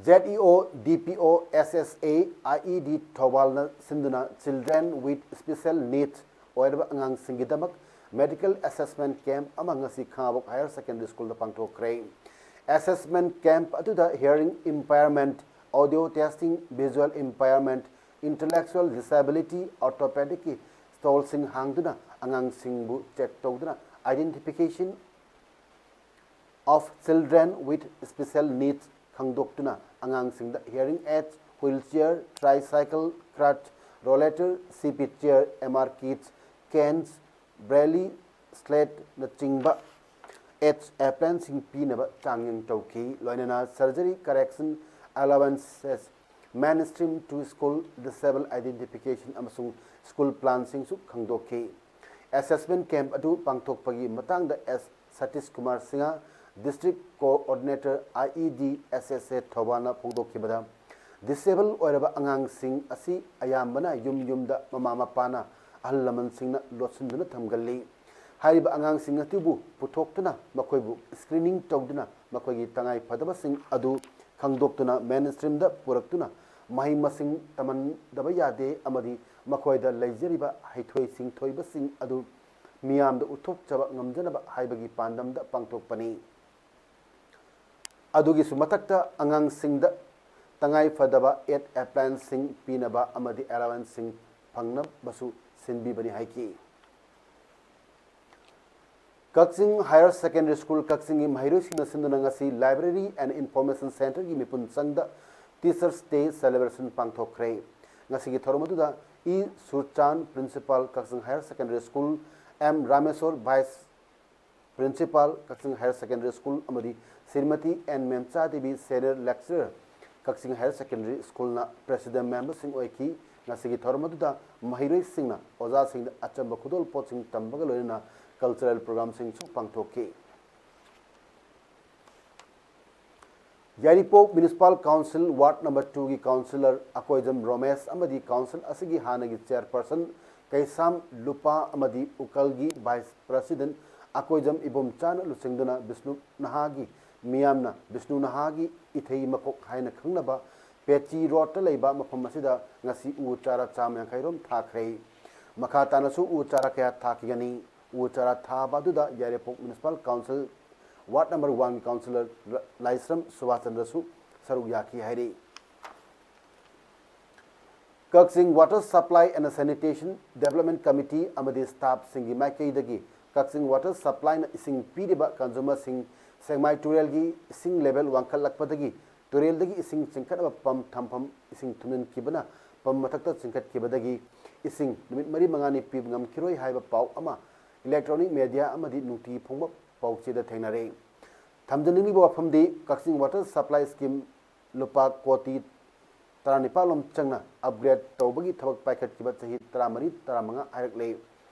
Z E O D P O S S A I E D ꯊꯧꯕꯥꯜꯅ ꯁꯤꯟꯗꯨꯅ Children with Special Needs ꯑꯣꯏꯔꯕ ꯑꯉꯥꯡꯁꯤꯡꯒꯤꯗꯃꯛ medical assessment camp ꯑꯃ ꯉꯁꯤ ꯈꯥꯉꯕꯣꯛ Higher Secondary Schoolꯗ ꯄꯥꯡꯊꯣꯛꯈ꯭ꯔꯦ꯫ Assessment camp ꯑꯗꯨꯗ hearing impairment, audio testing, visual impairment, intellectual disability, orthopedicꯀꯤ stallꯁꯤꯡ ꯍꯥꯡꯗꯨꯅ ꯑꯉꯥꯡꯁꯤꯡꯕꯨ check ꯇꯧꯗꯨꯅ identification of children with special needs ꯈꯪꯗꯣꯛꯇꯨꯅ ꯑꯉꯥꯡꯁꯤꯡꯗ hearing aids, wheelchair, tricycle, crutch, rollator, C P chair, M R kits, canes, braille, slateꯅꯆꯤꯡꯕ aids applianceꯁꯤꯡ ꯄꯤꯅꯕ ꯆꯥꯡꯌꯦꯡ ꯇꯧꯈꯤ꯫ ꯂꯣꯏꯅꯅ surgery, correction, allowances, mainstream to school, disable identification ꯑꯃꯁꯨꯡ school planꯁꯤꯡꯁꯨ ꯈꯪꯗꯣꯛꯈꯤ꯫ Assessment camp ꯑꯗꯨ ꯄꯥꯡꯊꯣꯛꯄꯒꯤ ꯃꯇꯥꯡꯗ S Satish Kumar Singh, District Coordinator I E D S S A ꯊꯧꯕꯥꯜꯅ ꯐꯣꯡꯗꯣꯛꯈꯤꯕꯗ, disable ꯑꯣꯏꯔꯕ ꯑꯉꯥꯡꯁꯤꯡ ꯑꯁꯤ ꯑꯌꯥꯝꯕꯅ ꯌꯨꯝ ꯌꯨꯝꯗ ꯃꯃꯥ ꯃꯄꯥꯅ, ꯑꯍꯜ ꯂꯃꯟꯁꯤꯡꯅ ꯂꯣꯠꯁꯤꯟꯗꯨꯅ ꯊꯝꯒꯜꯂꯤ꯫ ꯍꯥꯏꯔꯤꯕ ꯑꯉꯥꯡꯁꯤꯡ ꯑꯁꯤꯕꯨ ꯄꯨꯊꯣꯛꯇꯨꯅ ꯃꯈꯣꯏꯕꯨ screening ꯇꯧꯗꯨꯅ ꯃꯈꯣꯏꯒꯤ ꯇꯉꯥꯏ ꯐꯗꯕꯁꯤꯡ ꯑꯗꯨ ꯈꯪꯗꯣꯛꯇꯨꯅ mainstreamꯗ ꯄꯨꯔꯛꯇꯨꯅ ꯃꯍꯩ ꯃꯁꯤꯡ ꯇꯝꯍꯟꯗꯕ ꯌꯥꯗꯦ ꯑꯃꯗꯤ ꯃꯈꯣꯏꯗ ꯂꯩꯖꯔꯤꯕ ꯍꯩꯊꯣꯏ ꯁꯤꯡꯊꯣꯏꯕꯁꯤꯡ ꯑꯗꯨ ꯃꯤꯌꯥꯝꯗ ꯎꯠꯊꯣꯛꯆꯕ ꯉꯝꯖꯅꯕ ꯍꯥꯏꯕꯒꯤ ꯄꯥꯟꯗꯝꯗ ꯄꯥꯡꯊꯣꯛꯄꯅꯤ꯫ ꯑꯗꯨꯒꯤꯁꯨ ꯃꯊꯛꯇ ꯑꯉꯥꯡꯁꯤꯡꯗ ꯇꯉꯥꯏ ꯐꯗꯕ aids applianceꯁꯤꯡ ꯄꯤꯅꯕ ꯑꯃꯗꯤ allowanceꯁꯤꯡ ꯐꯪꯅꯕꯁꯨ ꯁꯤꯟꯕꯤꯕꯅꯤ ꯍꯥꯏꯈꯤ꯫ ꯀꯛꯆꯤꯡ Higher Secondary School ꯀꯛꯆꯤꯡꯒꯤ ꯃꯍꯩꯔꯣꯏꯁꯤꯡꯅ ꯁꯤꯟꯗꯨꯅ ꯉꯁꯤ Library and Information Centreꯒꯤ ꯃꯤꯄꯨꯟ ꯆꯪꯗ Teachers Day celebration ꯄꯥꯡꯊꯣꯛꯈ꯭ꯔꯦ꯫ ꯉꯁꯤꯒꯤ ꯊꯧꯔꯝ ꯑꯗꯨꯗ E Surchan, Principal, Kakching Higher Secondary School, M Rameshwor, Vice Principal, Kakching Higher Secondary School, ꯑꯃꯗꯤ Shrimati N Memcha Devi, Senior Lecturer, Kakching Higher Secondary Schoolꯅ President memberꯁꯤꯡ ꯑꯣꯏꯈꯤ꯫ ꯉꯁꯤꯒꯤ ꯊꯧꯔꯝ ꯑꯗꯨꯗ ꯃꯍꯩꯔꯣꯏꯁꯤꯡꯅ ꯑꯣꯖꯥꯁꯤꯡꯗ ꯑꯆꯝꯕ ꯈꯨꯗꯣꯜꯄꯣꯠꯁꯤꯡ ꯇꯝꯕꯒ ꯂꯣꯏꯅꯅ cultural programꯁꯤꯡꯁꯨ ꯄꯥꯡꯊꯣꯛꯈꯤ꯫ ꯌꯥꯏꯔꯤꯄꯣꯛ Municipal Council Ward number twoꯒꯤ Councillor Akoijam ꯔꯣꯃꯦꯁ ꯑꯃꯗꯤ Council ꯑꯁꯤꯒꯤ ꯍꯥꯟꯅꯒꯤ Chairperson ꯀꯩꯁꯥꯝ ꯂꯨꯄꯥ ꯑꯃꯗꯤ ꯎꯀꯜꯒꯤ Vice President ꯑꯀꯣꯏꯖꯝ ꯏꯕꯣꯝꯆꯥꯅ ꯂꯨꯆꯤꯡꯗꯨꯅ ꯕꯤꯁꯅꯨ ꯅꯍꯥꯒꯤ ꯃꯤꯌꯥꯝꯅ ꯕꯤꯁꯅꯨ ꯅꯍꯥꯒꯤ ꯏꯊꯩ ꯃꯀꯣꯛ ꯍꯥꯏꯅ ꯈꯪꯅꯕ ꯄꯦꯆꯤ ꯔꯣꯗꯇ ꯂꯩꯕ ꯃꯐꯝ ꯑꯁꯤꯗ ꯉꯁꯤ ꯎ ꯆꯥꯔꯥ ꯆꯥꯝꯃ ꯌꯥꯡꯈꯩ ꯔꯣꯝ ꯊꯥꯈ꯭ꯔꯦ꯫ ꯃꯈꯥ ꯇꯥꯅꯁꯨ ꯎ ꯆꯥꯔꯥ ꯀꯌꯥ ꯊꯥꯈꯤꯒꯅꯤ꯫ ꯎ ꯆꯥꯔꯥ ꯊꯥꯕ ꯑꯗꯨꯗ ꯌꯥꯏꯔꯤꯄꯣꯛ Municipal Council Ward number oneꯒꯤ Councillor ꯂꯥꯏꯁ꯭ꯔꯝ ꯁꯨꯕꯥꯁ ꯆꯟꯗ꯭ꯔꯁꯨ ꯁꯔꯨꯛ ꯌꯥꯈꯤ ꯍꯥꯏꯔꯤ꯫ ꯀꯛꯆꯤꯡ Water Supply and Sanitation Development Committee ꯑꯃꯗꯤ staffꯁꯤꯡꯒꯤ ꯃꯥꯏꯀꯩꯗꯒꯤ ꯀꯛꯆꯤꯡ Water Supplyꯅ ꯏꯁꯤꯡ ꯄꯤꯔꯤꯕ consumerꯁꯤꯡ ꯁꯦꯛꯃꯥꯏ ꯇꯨꯔꯦꯜꯒꯤ ꯏꯁꯤꯡ level ꯋꯥꯡꯈꯠꯂꯛꯄꯗꯒꯤ ꯇꯨꯔꯦꯜꯗꯒꯤ ꯏꯁꯤꯡ ꯆꯤꯡꯈꯠꯅꯕ pump ꯊꯝꯐꯝ ꯏꯁꯤꯡ ꯊꯨꯝꯖꯤꯟꯈꯤꯕꯅ pump ꯃꯊꯛꯇ ꯆꯤꯡꯈꯠꯈꯤꯕꯗꯒꯤ ꯏꯁꯤꯡ ꯅꯨꯃꯤꯠ ꯃꯔꯤ ꯃꯉꯥꯅꯤ ꯄꯤꯕ ꯉꯝꯈꯤꯔꯣꯏ ꯍꯥꯏꯕ ꯄꯥꯎ ꯑꯃ electronic media ꯑꯃꯗꯤ ꯅꯨꯡꯇꯤ ꯐꯣꯡꯕ ꯄꯥꯎꯆꯦꯗ ꯊꯦꯡꯅꯔꯦ꯫ ꯊꯝꯖꯅꯤꯡꯂꯤꯕ ꯋꯥꯐꯝꯗꯤ, ꯀꯛꯆꯤꯡ Water Supply Scheme ꯂꯨꯄꯥ ꯀꯣꯇꯤ ꯇꯔꯥꯅꯤꯄꯥꯜ ꯂꯣꯝ ꯆꯪꯅ upgrade ꯇꯧꯕꯒꯤ ꯊꯕꯛ ꯄꯥꯏꯈꯠꯈꯤꯕ ꯆꯍꯤ ꯇꯔꯥꯃꯔꯤ, ꯇꯔꯥꯃꯉꯥ ꯍꯥꯏꯔꯛꯂꯦ꯫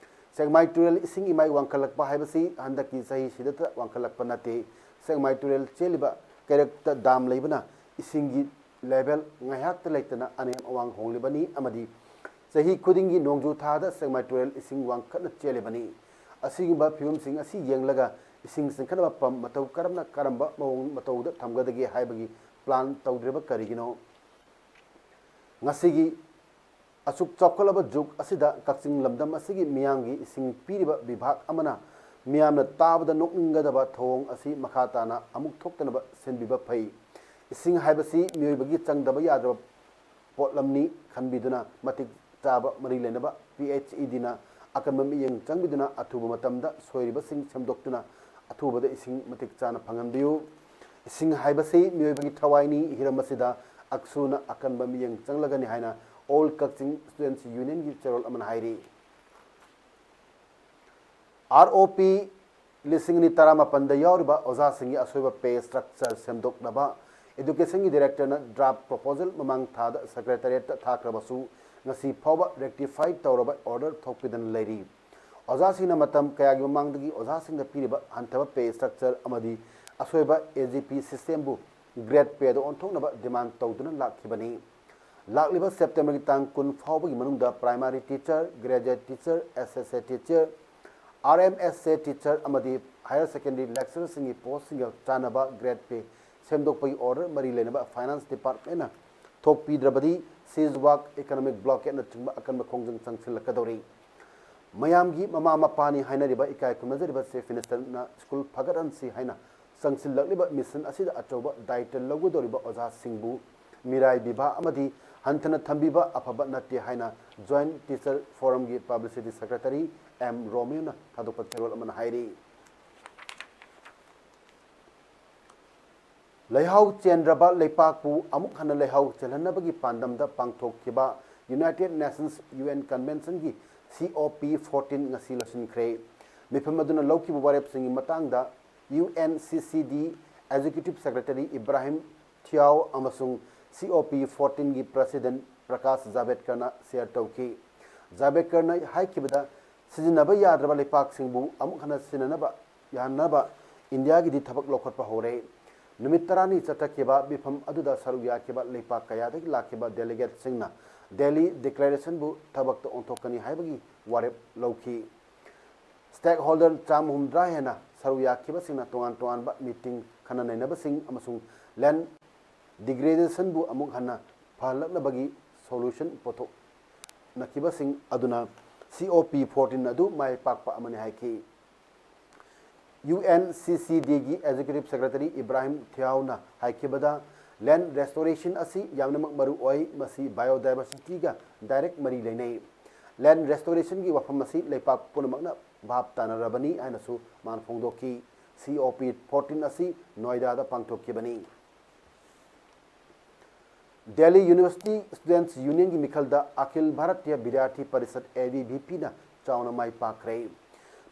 ꯁꯦꯛꯃꯥꯏ ꯇꯨꯔꯦꯜ ꯏꯁꯤꯡ ꯏꯃꯥꯏ ꯋꯥꯡꯈꯠꯂꯛꯄ ꯍꯥꯏꯕꯁꯤ ꯍꯟꯗꯛꯀꯤ ꯆꯍꯤꯁꯤꯗꯇ ꯋꯥꯡꯈꯠꯂꯛꯄ ꯅꯠꯇꯦ꯫ ꯁꯦꯛꯃꯥꯏ ꯇꯨꯔꯦꯜ ꯆꯦꯜꯂꯤꯕ ꯀꯩꯔꯛꯇ dam ꯂꯩꯕꯅ ꯏꯁꯤꯡꯒꯤ level ꯉꯥꯏꯍꯥꯛꯇ ꯂꯩꯇꯅ ꯑꯅꯦꯝ ꯑꯋꯥꯡ ꯍꯣꯡꯂꯤꯕꯅꯤ ꯑꯃꯗꯤ ꯆꯍꯤ ꯈꯨꯗꯤꯡꯒꯤ ꯅꯣꯡꯖꯨ ꯊꯥꯗ ꯁꯦꯛꯃꯥꯏ ꯇꯨꯔꯦꯜ ꯏꯁꯤꯡ ꯋꯥꯡꯈꯠꯅ ꯆꯦꯜꯂꯤꯕꯅꯤ꯫ ꯑꯁꯤꯒꯨꯝꯕ ꯐꯤꯕꯝꯁꯤꯡ ꯑꯁꯤ ꯌꯦꯡꯂꯒ ꯏꯁꯤꯡ ꯆꯤꯡꯈꯠꯅꯕ pump ꯃꯇꯧ ꯀꯔꯝꯅ, ꯀꯔꯝꯕ ꯃꯑꯣꯡ ꯃꯇꯧꯗ ꯊꯝꯒꯗꯒꯦ ꯍꯥꯏꯕꯒꯤ plan ꯇꯧꯗ꯭ꯔꯤꯕ ꯀꯔꯤꯒꯤꯅꯣ? ꯉꯁꯤꯒꯤ ꯑꯁꯨꯛ ꯆꯥꯎꯈꯠꯂꯕ ꯖꯨꯒ ꯑꯁꯤꯗ ꯀꯛꯆꯤꯡ ꯂꯝꯗꯝ ꯑꯁꯤꯒꯤ ꯃꯤꯌꯥꯝꯒꯤ ꯏꯁꯤꯡ ꯄꯤꯔꯤꯕ ꯕꯤꯚꯥꯒ ꯑꯃꯅ ꯃꯤꯌꯥꯝꯅ ꯇꯥꯕꯗ ꯅꯣꯛꯅꯤꯡꯒꯗꯕ ꯊꯧꯑꯣꯡ ꯑꯁꯤ ꯃꯈꯥ ꯇꯥꯅ ꯑꯃꯨꯛ ꯊꯣꯛꯇꯅꯕ ꯁꯤꯟꯕꯤꯕ ꯐꯩ꯫ ꯏꯁꯤꯡ ꯍꯥꯏꯕꯁꯤ ꯃꯤꯑꯣꯏꯕꯒꯤ ꯆꯪꯗꯕ ꯌꯥꯗ꯭ꯔꯕ ꯄꯣꯠꯂꯝꯅꯤ ꯈꯟꯕꯤꯗꯨꯅ ꯃꯇꯤꯛ ꯆꯥꯕ ꯃꯔꯤ ꯂꯩꯅꯕ PHEDꯅ ꯑꯀꯟꯕ ꯃꯤꯠꯌꯦꯡ ꯆꯪꯕꯤꯗꯨꯅ ꯑꯊꯨꯕ ꯃꯇꯝꯗ ꯁꯣꯏꯔꯤꯕꯁꯤꯡ ꯁꯦꯝꯗꯣꯛꯇꯨꯅ ꯑꯊꯨꯕꯗ ꯏꯁꯤꯡ ꯃꯇꯤꯛ ꯆꯥꯅ ꯐꯪꯍꯟꯕꯤꯌꯨ꯫ ꯏꯁꯤꯡ ꯍꯥꯏꯕꯁꯤ ꯃꯤꯑꯣꯏꯕꯒꯤ ꯊꯋꯥꯏꯅꯤ꯫ ꯍꯤꯔꯝ ꯑꯁꯤꯗ ꯑꯛꯁꯨꯅ ꯑꯀꯟꯕ ꯃꯤꯠꯌꯦꯡ ꯆꯪꯂꯒꯅꯤ ꯍꯥꯏꯅ All Kakching Students Unionꯒꯤ ꯆꯦꯔꯣꯜ ꯑꯃꯅ ꯍꯥꯏꯔꯤ꯫ ROP ꯂꯤꯁꯤꯡ ꯑꯅꯤ ꯇꯔꯥꯃꯥꯄꯟꯗ ꯌꯥꯎꯔꯤꯕ ꯑꯣꯖꯥꯁꯤꯡꯒꯤ ꯑꯁꯣꯏꯕ pay structure ꯁꯦꯝꯗꯣꯛꯅꯕ Educationꯒꯤ Directorꯅ draft proposal ꯃꯃꯥꯡ ꯊꯥꯗ Secretariatꯇ ꯊꯥꯈ꯭ꯔꯕꯁꯨ ꯉꯁꯤ ꯐꯥꯎꯕ rectify ꯇꯧꯔꯕ order ꯊꯣꯛꯄꯤꯗꯅ ꯂꯩꯔꯤ꯫ ꯑꯣꯖꯥꯁꯤꯡꯅ ꯃꯇꯝ ꯀꯌꯥꯒꯤ ꯃꯃꯥꯡꯗꯒꯤ ꯑꯣꯖꯥꯁꯤꯡꯗ ꯄꯤꯔꯤꯕ ꯍꯟꯊꯕ pay structure ꯑꯃꯗꯤ ꯑꯁꯣꯏꯕ AGP systemꯕꯨ grade payꯗ ꯑꯣꯟꯊꯣꯛꯅꯕ demand ꯇꯧꯗꯨꯅ ꯂꯥꯛꯈꯤꯕꯅꯤ꯫ ꯂꯥꯛꯂꯤꯕ Septemberꯒꯤ ꯇꯥꯡ ꯀꯨꯟ ꯐꯥꯎꯕꯒꯤ ꯃꯅꯨꯡꯗ primary teacher, graduate teacher, associate teacher, RMSA teacher ꯑꯃꯗꯤ higher secondary lecturerꯁꯤꯡꯒꯤ postꯁꯤꯡꯒ ꯆꯥꯟꯅꯕ grade pay ꯁꯦꯝꯗꯣꯛꯄꯒꯤ order ꯃꯔꯤ ꯂꯩꯅꯕ Finance Departmentꯅ ꯊꯣꯛꯄꯤꯗ꯭ꯔꯕꯗꯤ cease work, economic blockadeꯅꯆꯤꯡꯕ ꯑꯀꯟꯕ ꯈꯣꯡꯖꯪ ꯆꯪꯁꯤꯜꯂꯛꯀꯗꯧꯔꯤ꯫ ꯃꯌꯥꯝꯒꯤ ꯃꯃꯥ ꯃꯄꯥꯅꯤ ꯍꯥꯏꯅꯔꯤꯕ ꯏꯀꯥꯏ ꯈꯨꯝꯅꯖꯔꯤꯕ Chief Ministerꯅ school ꯐꯒꯠꯍꯟꯁꯤ ꯍꯥꯏꯅ ꯆꯪꯁꯤꯜꯂꯛꯂꯤꯕ mission ꯑꯁꯤꯗ ꯑꯆꯧꯕ ꯗꯥꯌꯤꯠꯇ ꯂꯧꯒꯗꯧꯔꯤꯕ ꯑꯣꯖꯥꯁꯤꯡꯕꯨ ꯃꯤꯔꯥꯏꯕꯤꯕ ꯑꯃꯗꯤ ꯍꯟꯊꯅ ꯊꯝꯕꯤꯕ ꯑꯐꯕ ꯅꯠꯇꯦ ꯍꯥꯏꯅ Joint Teacher Forumꯒꯤ Publicity Secretary ꯑꯦꯝ ꯔꯣꯃꯤꯌꯣꯅ ꯊꯥꯗꯣꯛꯄ ꯆꯦꯔꯣꯜ ꯑꯃꯅ ꯍꯥꯏꯔꯤ꯫ ꯂꯩꯍꯥꯎ ꯆꯦꯟꯗ꯭ꯔꯕ ꯂꯩꯄꯥꯛꯄꯨ ꯑꯃꯨꯛ ꯍꯟꯅ ꯂꯩꯍꯥꯎ ꯆꯦꯜꯍꯟꯅꯕꯒꯤ ꯄꯥꯟꯗꯝꯗ ꯄꯥꯡꯊꯣꯛꯈꯤꯕ United Nations U N Conventionꯒꯤ C O P fourteen ꯉꯁꯤ ꯂꯣꯏꯁꯤꯟꯈ꯭ꯔꯦ꯫ ꯃꯤꯐꯝ ꯑꯗꯨꯅ ꯂꯧꯈꯤꯕ ꯋꯥꯔꯦꯞꯁꯤꯡꯒꯤ ꯃꯇꯥꯡꯗ U N C C D Executive Secretary Ibrahim ꯊꯤꯌꯥꯎ ꯑꯃꯁꯨꯡ C O P fourteenꯒꯤ President Prakash ꯖꯥꯚꯦꯗꯀꯔꯅ share ꯇꯧꯈꯤ꯫ ꯖꯥꯚꯦꯗꯀꯔꯅ ꯍꯥꯏꯈꯤꯕꯗ, ꯁꯤꯖꯤꯟꯅꯕ ꯌꯥꯗ꯭ꯔꯕ ꯂꯩꯄꯥꯛꯁꯤꯡꯕꯨ ꯑꯃꯨꯛ ꯍꯟꯅ ꯁꯤꯖꯤꯟꯅꯅꯕ ꯌꯥꯍꯟꯅꯕ ꯏꯟꯗꯤꯌꯥꯒꯤꯗꯤ ꯊꯕꯛ ꯂꯧꯈꯠꯄ ꯍꯧꯔꯦ꯫ ꯅꯨꯃꯤꯠ ꯇꯔꯥꯅꯤ ꯆꯠꯊꯈꯤꯕ ꯃꯤꯐꯝ ꯑꯗꯨꯗ ꯁꯔꯨꯛ ꯌꯥꯈꯤꯕ ꯂꯩꯄꯥꯛ ꯀꯌꯥꯗꯒꯤ ꯂꯥꯛꯈꯤꯕ delegateꯁꯤꯡꯅ Delhi Declarationꯕꯨ ꯊꯕꯛꯇ ꯑꯣꯟꯊꯣꯛꯀꯅꯤ ꯍꯥꯏꯕꯒꯤ ꯋꯥꯔꯦꯞ ꯂꯧꯈꯤ꯫ Stakeholder ꯆꯥꯝꯃ ꯍꯨꯝꯗ꯭ꯔꯥ ꯍꯦꯟꯅ ꯁꯔꯨꯛ ꯌꯥꯈꯤꯕꯁꯤꯡꯅ ꯇꯣꯉꯥꯟ ꯇꯣꯉꯥꯟꯕ meeting, ꯈꯟꯅ ꯅꯩꯅꯕꯁꯤꯡ ꯑꯃꯁꯨꯡ land degradationꯕꯨ ꯑꯃꯨꯛ ꯍꯟꯅ ꯐꯍꯜꯂꯛꯅꯕꯒꯤ solution ꯄꯨꯊꯣꯛꯅꯈꯤꯕꯁꯤꯡ ꯑꯗꯨꯅ C O P fourteen ꯑꯗꯨ ꯃꯥꯏ ꯄꯥꯛꯄ ꯑꯃꯅꯤ ꯍꯥꯏꯈꯤ꯫ U N C C Dꯒꯤ Executive Secretary Ibrahim ꯊꯤꯌꯥꯎꯅ ꯍꯥꯏꯈꯤꯕꯗ, land restoration ꯑꯁꯤ ꯌꯥꯝꯅꯃꯛ ꯃꯔꯨ ꯑꯣꯏ, ꯃꯁꯤ biodiversityꯒ direct ꯃꯔꯤ ꯂꯩꯅꯩ꯫ Land restorationꯒꯤ ꯋꯥꯐꯝ ꯑꯁꯤ ꯂꯩꯄꯥꯛ ꯄꯨꯝꯅꯃꯛꯅ ꯚꯥꯞ ꯇꯥꯅꯔꯕꯅꯤ ꯍꯥꯏꯅꯁꯨ ꯃꯥꯅ ꯐꯣꯡꯗꯣꯛꯈꯤ꯫ C O P fourteen ꯑꯁꯤ ꯅꯣꯏꯗꯥꯗ ꯄꯥꯡꯊꯣꯛꯈꯤꯕꯅꯤ꯫ Delhi University Students Unionꯒꯤ ꯃꯤꯈꯜꯗ ꯑꯈꯤꯜ Bharatiya ꯕꯤꯗ꯭ꯌꯥꯔꯊꯤ parishad, A B V Pꯅ ꯆꯥꯎꯅ ꯃꯥꯏ ꯄꯥꯛꯈ꯭ꯔꯦ꯫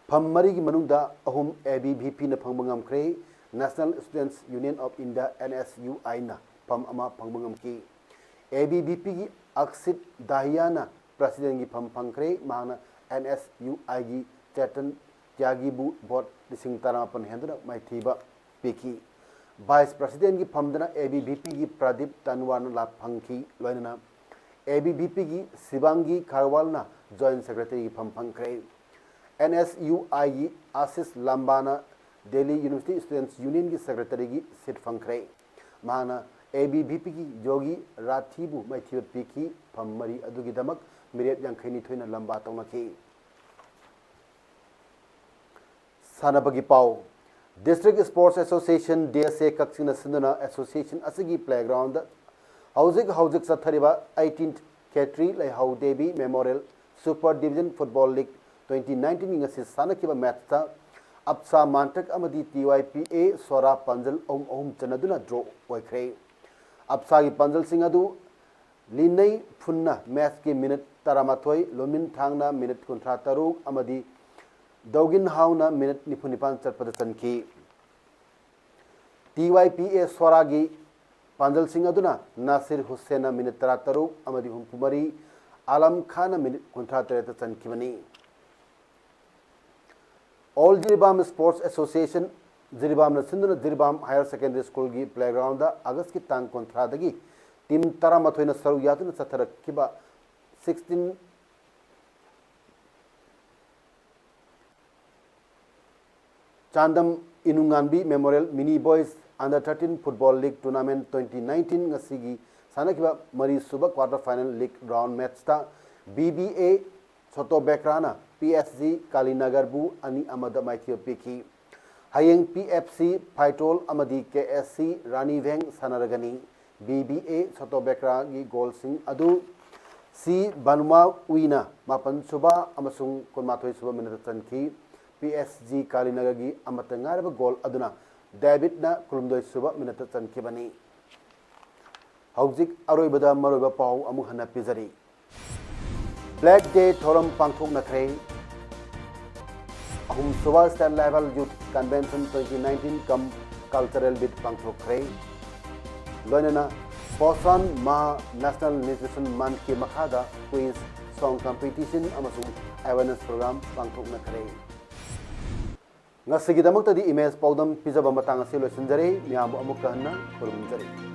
ꯐꯝ ꯃꯔꯤꯒꯤ ꯃꯅꯨꯡꯗ ꯑꯍꯨꯝ A B V Pꯅ ꯐꯪꯕ ꯉꯝꯈ꯭ꯔꯦ꯫ National Students Union of India, N S U Iꯅ ꯐꯝ ꯑꯃ ꯐꯪꯕ ꯉꯝꯈꯤ꯫ A B V Pꯒꯤ ꯑꯛꯁꯤꯠ ꯗꯥꯍꯤꯌꯥꯅ Presidentꯒꯤ ꯐꯝ ꯐꯪꯈ꯭ꯔꯦ꯫ ꯃꯍꯥꯛꯅ N S U Iꯒꯤ Chetan ꯇ꯭ꯌꯥꯒꯤꯕꯨ vote ꯂꯤꯁꯤꯡ ꯇꯔꯥꯃꯥꯄꯟ ꯍꯦꯟꯗꯨꯅ ꯃꯥꯏꯊꯤꯕ ꯄꯤꯈꯤ꯫ Vice Presidentꯒꯤ ꯐꯝꯗꯅ A B V Pꯒꯤ Pradeep ꯇꯟꯋꯥꯔꯅ ꯂꯥ ꯐꯪꯈꯤ꯫ ꯂꯣꯏꯅꯅ A B V Pꯒꯤ ꯁꯤꯕꯥꯡꯒꯤ ꯈꯥꯔꯋꯥꯜꯅ Joint Secretaryꯒꯤ ꯐꯝ ꯐꯪꯈ꯭ꯔꯦ꯫ N S U Iꯒꯤ Ashish ꯂꯝꯕꯥꯅ Delhi University Students Unionꯒꯤ Secretaryꯒꯤ seat ꯐꯪꯈ꯭ꯔꯦ꯫ ꯃꯍꯥꯛꯅ A B V Pꯒꯤ ꯌꯣꯒꯤ ꯔꯥꯊꯤꯕꯨ ꯃꯥꯏꯊꯤꯕ ꯄꯤꯈꯤ꯫ ꯐꯝ ꯃꯔꯤ ꯑꯗꯨꯒꯤꯗꯃꯛ ꯃꯤꯔꯦꯞ ꯌꯥꯡꯈꯩ ꯅꯤꯊꯣꯏꯅ ꯂꯝꯕꯥ ꯇꯧꯅꯈꯤ꯫ ꯁꯥꯟꯅꯕꯒꯤ ꯄꯥꯎ꯫ District Sports Association, D S A, ꯀꯛꯆꯤꯡꯅ ꯁꯤꯟꯗꯨꯅ association ꯑꯁꯤꯒꯤ playgroundꯗ ꯍꯧꯖꯤꯛ ꯍꯧꯖꯤꯛ ꯆꯠꯊꯔꯤꯕ eighteenth ꯈꯦꯇ꯭ꯔꯤ ꯂꯩꯍꯧ Devi Memorial Super Division Football League twenty nineteenꯒꯤ ꯉꯁꯤ ꯁꯥꯟꯅꯈꯤꯕ ꯃꯦꯠꯁꯇ ꯑꯞꯁꯥ ꯃꯥꯟꯇꯛ ꯑꯃꯗꯤ ꯇꯤ ꯋꯥꯏ ꯄꯤ ꯑꯦ ꯁꯣꯔꯥ ꯄꯥꯟꯖꯜ ꯑꯍꯨꯝ ꯑꯍꯨꯝ ꯆꯟꯅꯗꯨꯅ ꯗ꯭ꯔꯣ ꯑꯣꯏꯈ꯭ꯔꯦ꯫ ꯑꯞꯁꯥꯒꯤ ꯄꯥꯟꯖꯜꯁꯤꯡ ꯑꯗꯨ ꯂꯤꯅꯩ ꯐꯨꯟꯅ ꯃꯦꯠꯁꯀꯤ ꯃꯤꯅꯤꯠ ꯇꯔꯥꯃꯥꯊꯣꯏ, ꯂꯣꯃꯤꯟ ꯊꯥꯡꯅ ꯃꯤꯅꯤꯠ ꯀꯨꯟꯊ꯭ꯔꯥ ꯇꯔꯨꯛ ꯑꯃꯗꯤ ꯗꯧꯒꯤꯟ ꯍꯥꯎꯅ ꯃꯤꯅꯤꯠ ꯅꯤꯐꯨ ꯅꯤꯄꯥꯟ ꯆꯠꯄꯗ ꯆꯟꯈꯤ꯫ ꯇꯤ ꯋꯥꯏ ꯄꯤ ꯑꯦ ꯁꯣꯔꯥꯒꯤ ꯄꯥꯟꯖꯜꯁꯤꯡ ꯑꯗꯨꯅ ꯅꯥꯁꯤꯔ ꯍꯨꯁꯦꯟꯅ ꯃꯤꯅꯤꯠ ꯇꯔꯥꯇꯔꯨꯛ ꯑꯃꯗꯤ ꯍꯨꯝꯐꯨꯃꯔꯤ, ꯑꯥꯂꯝ ꯈꯥꯟꯅ ꯃꯤꯅꯤꯠ ꯀꯨꯟꯊ꯭ꯔꯥ ꯇꯔꯦꯠꯇ ꯆꯟꯈꯤꯕꯅꯤ꯫ All Jiribam Sports Association, ꯖꯤꯔꯤꯕꯥꯝꯅ ꯁꯤꯟꯗꯨꯅ ꯖꯤꯔꯤꯕꯥꯝ Higher Secondary Schoolꯒꯤ playgroundꯗ Augustꯀꯤ ꯇꯥꯡ ꯀꯨꯟꯊ꯭ꯔꯥꯗꯒꯤ team ꯇꯔꯥꯃꯥꯊꯣꯏꯅ ꯁꯔꯨꯛ ꯌꯥꯗꯨꯅ ꯆꯠꯊꯔꯛꯈꯤꯕ sixteen Chandam ꯏꯅꯨꯉꯥꯟꯕꯤ Memorial Mini Boys Under thirteen Football League Tournament twenty nineteen ꯉꯁꯤꯒꯤ ꯁꯥꯟꯅꯈꯤꯕ ꯃꯔꯤꯁꯨꯕ quarter final league round matchꯇ ꯕꯤ ꯕꯤ ꯑꯦ ꯁꯣꯇꯣ ꯕꯦꯀ꯭ꯔꯥꯅ ꯄꯤ ꯑꯦꯁ ꯖꯤ ꯀꯥꯂꯤꯅꯒꯔꯕꯨ ꯑꯅꯤ ꯑꯃꯗ ꯃꯥꯏꯊꯤꯕ ꯄꯤꯈꯤ꯫ ꯍꯌꯦꯡ ꯄꯤ ꯑꯦꯐ ꯁꯤ ꯐꯥꯏꯇꯣꯜ ꯑꯃꯗꯤ ꯀꯦ S C ꯔꯥꯅꯤꯚꯦꯡ ꯁꯥꯟꯅꯔꯒꯅꯤ꯫ B B A ꯁꯣꯇꯣ ꯕꯦꯀ꯭ꯔꯥꯒꯤ ꯒꯣꯜꯁꯤꯡ ꯑꯗꯨ ꯁꯤ ꯕꯟꯋꯥ ꯎꯏꯅ ꯃꯥꯄꯟ ꯁꯨꯕ ꯑꯃꯁꯨꯡ ꯀꯨꯟꯃꯥꯊꯣꯏ ꯁꯨꯕ ꯃꯤꯅꯠꯇ ꯆꯟꯈꯤ꯫ ꯄꯤ ꯑꯦꯁ ꯖꯤ ꯀꯥꯂꯤꯅꯒꯔꯒꯤ ꯑꯃꯠꯇ ꯉꯥꯏꯔꯕ ꯒꯣꯜ ꯑꯗꯨꯅ ꯗꯦꯕꯤꯠꯅ ꯀꯨꯟꯍꯨꯝꯗꯣꯏ ꯁꯨꯕ ꯃꯤꯅꯠꯇ ꯆꯟꯈꯤꯕꯅꯤ꯫ ꯍꯧꯖꯤꯛ ꯑꯔꯣꯏꯕꯗ ꯃꯔꯨꯑꯣꯏꯕ ꯄꯥꯎ ꯑꯃꯨꯛ ꯍꯟꯅ ꯄꯤꯖꯔꯤ꯫ Black Day ꯊꯧꯔꯝ ꯄꯥꯡꯊꯣꯛꯅꯈ꯭ꯔꯦ꯫ ꯑꯍꯨꯝꯁꯨꯕ State Level Youth Convention twenty nineteen cum Cultural Meet ꯄꯥꯡꯊꯣꯛꯈ꯭ꯔꯦ꯫ ꯂꯣꯏꯅꯅ ꯄꯣꯁꯥꯟ ꯃꯥ National Nutrition Monthꯀꯤ ꯃꯈꯥꯗ quiz, song competition ꯑꯃꯁꯨꯡ awareness program ꯄꯥꯡꯊꯣꯛꯅꯈ꯭ꯔꯦ꯫ ꯉꯁꯤꯒꯤꯗꯃꯛꯇꯗꯤ ꯏꯃꯦꯖ ꯄꯥꯎꯗꯝ ꯄꯤꯖꯕ ꯃꯇꯥꯡ ꯑꯁꯤ ꯂꯣꯏꯁꯤꯟꯖꯔꯦ꯫ ꯃꯌꯥꯝꯕꯨ ꯑꯃꯨꯛꯀ ꯍꯟꯅ ꯈꯨꯔꯨꯝꯖꯔꯤ꯫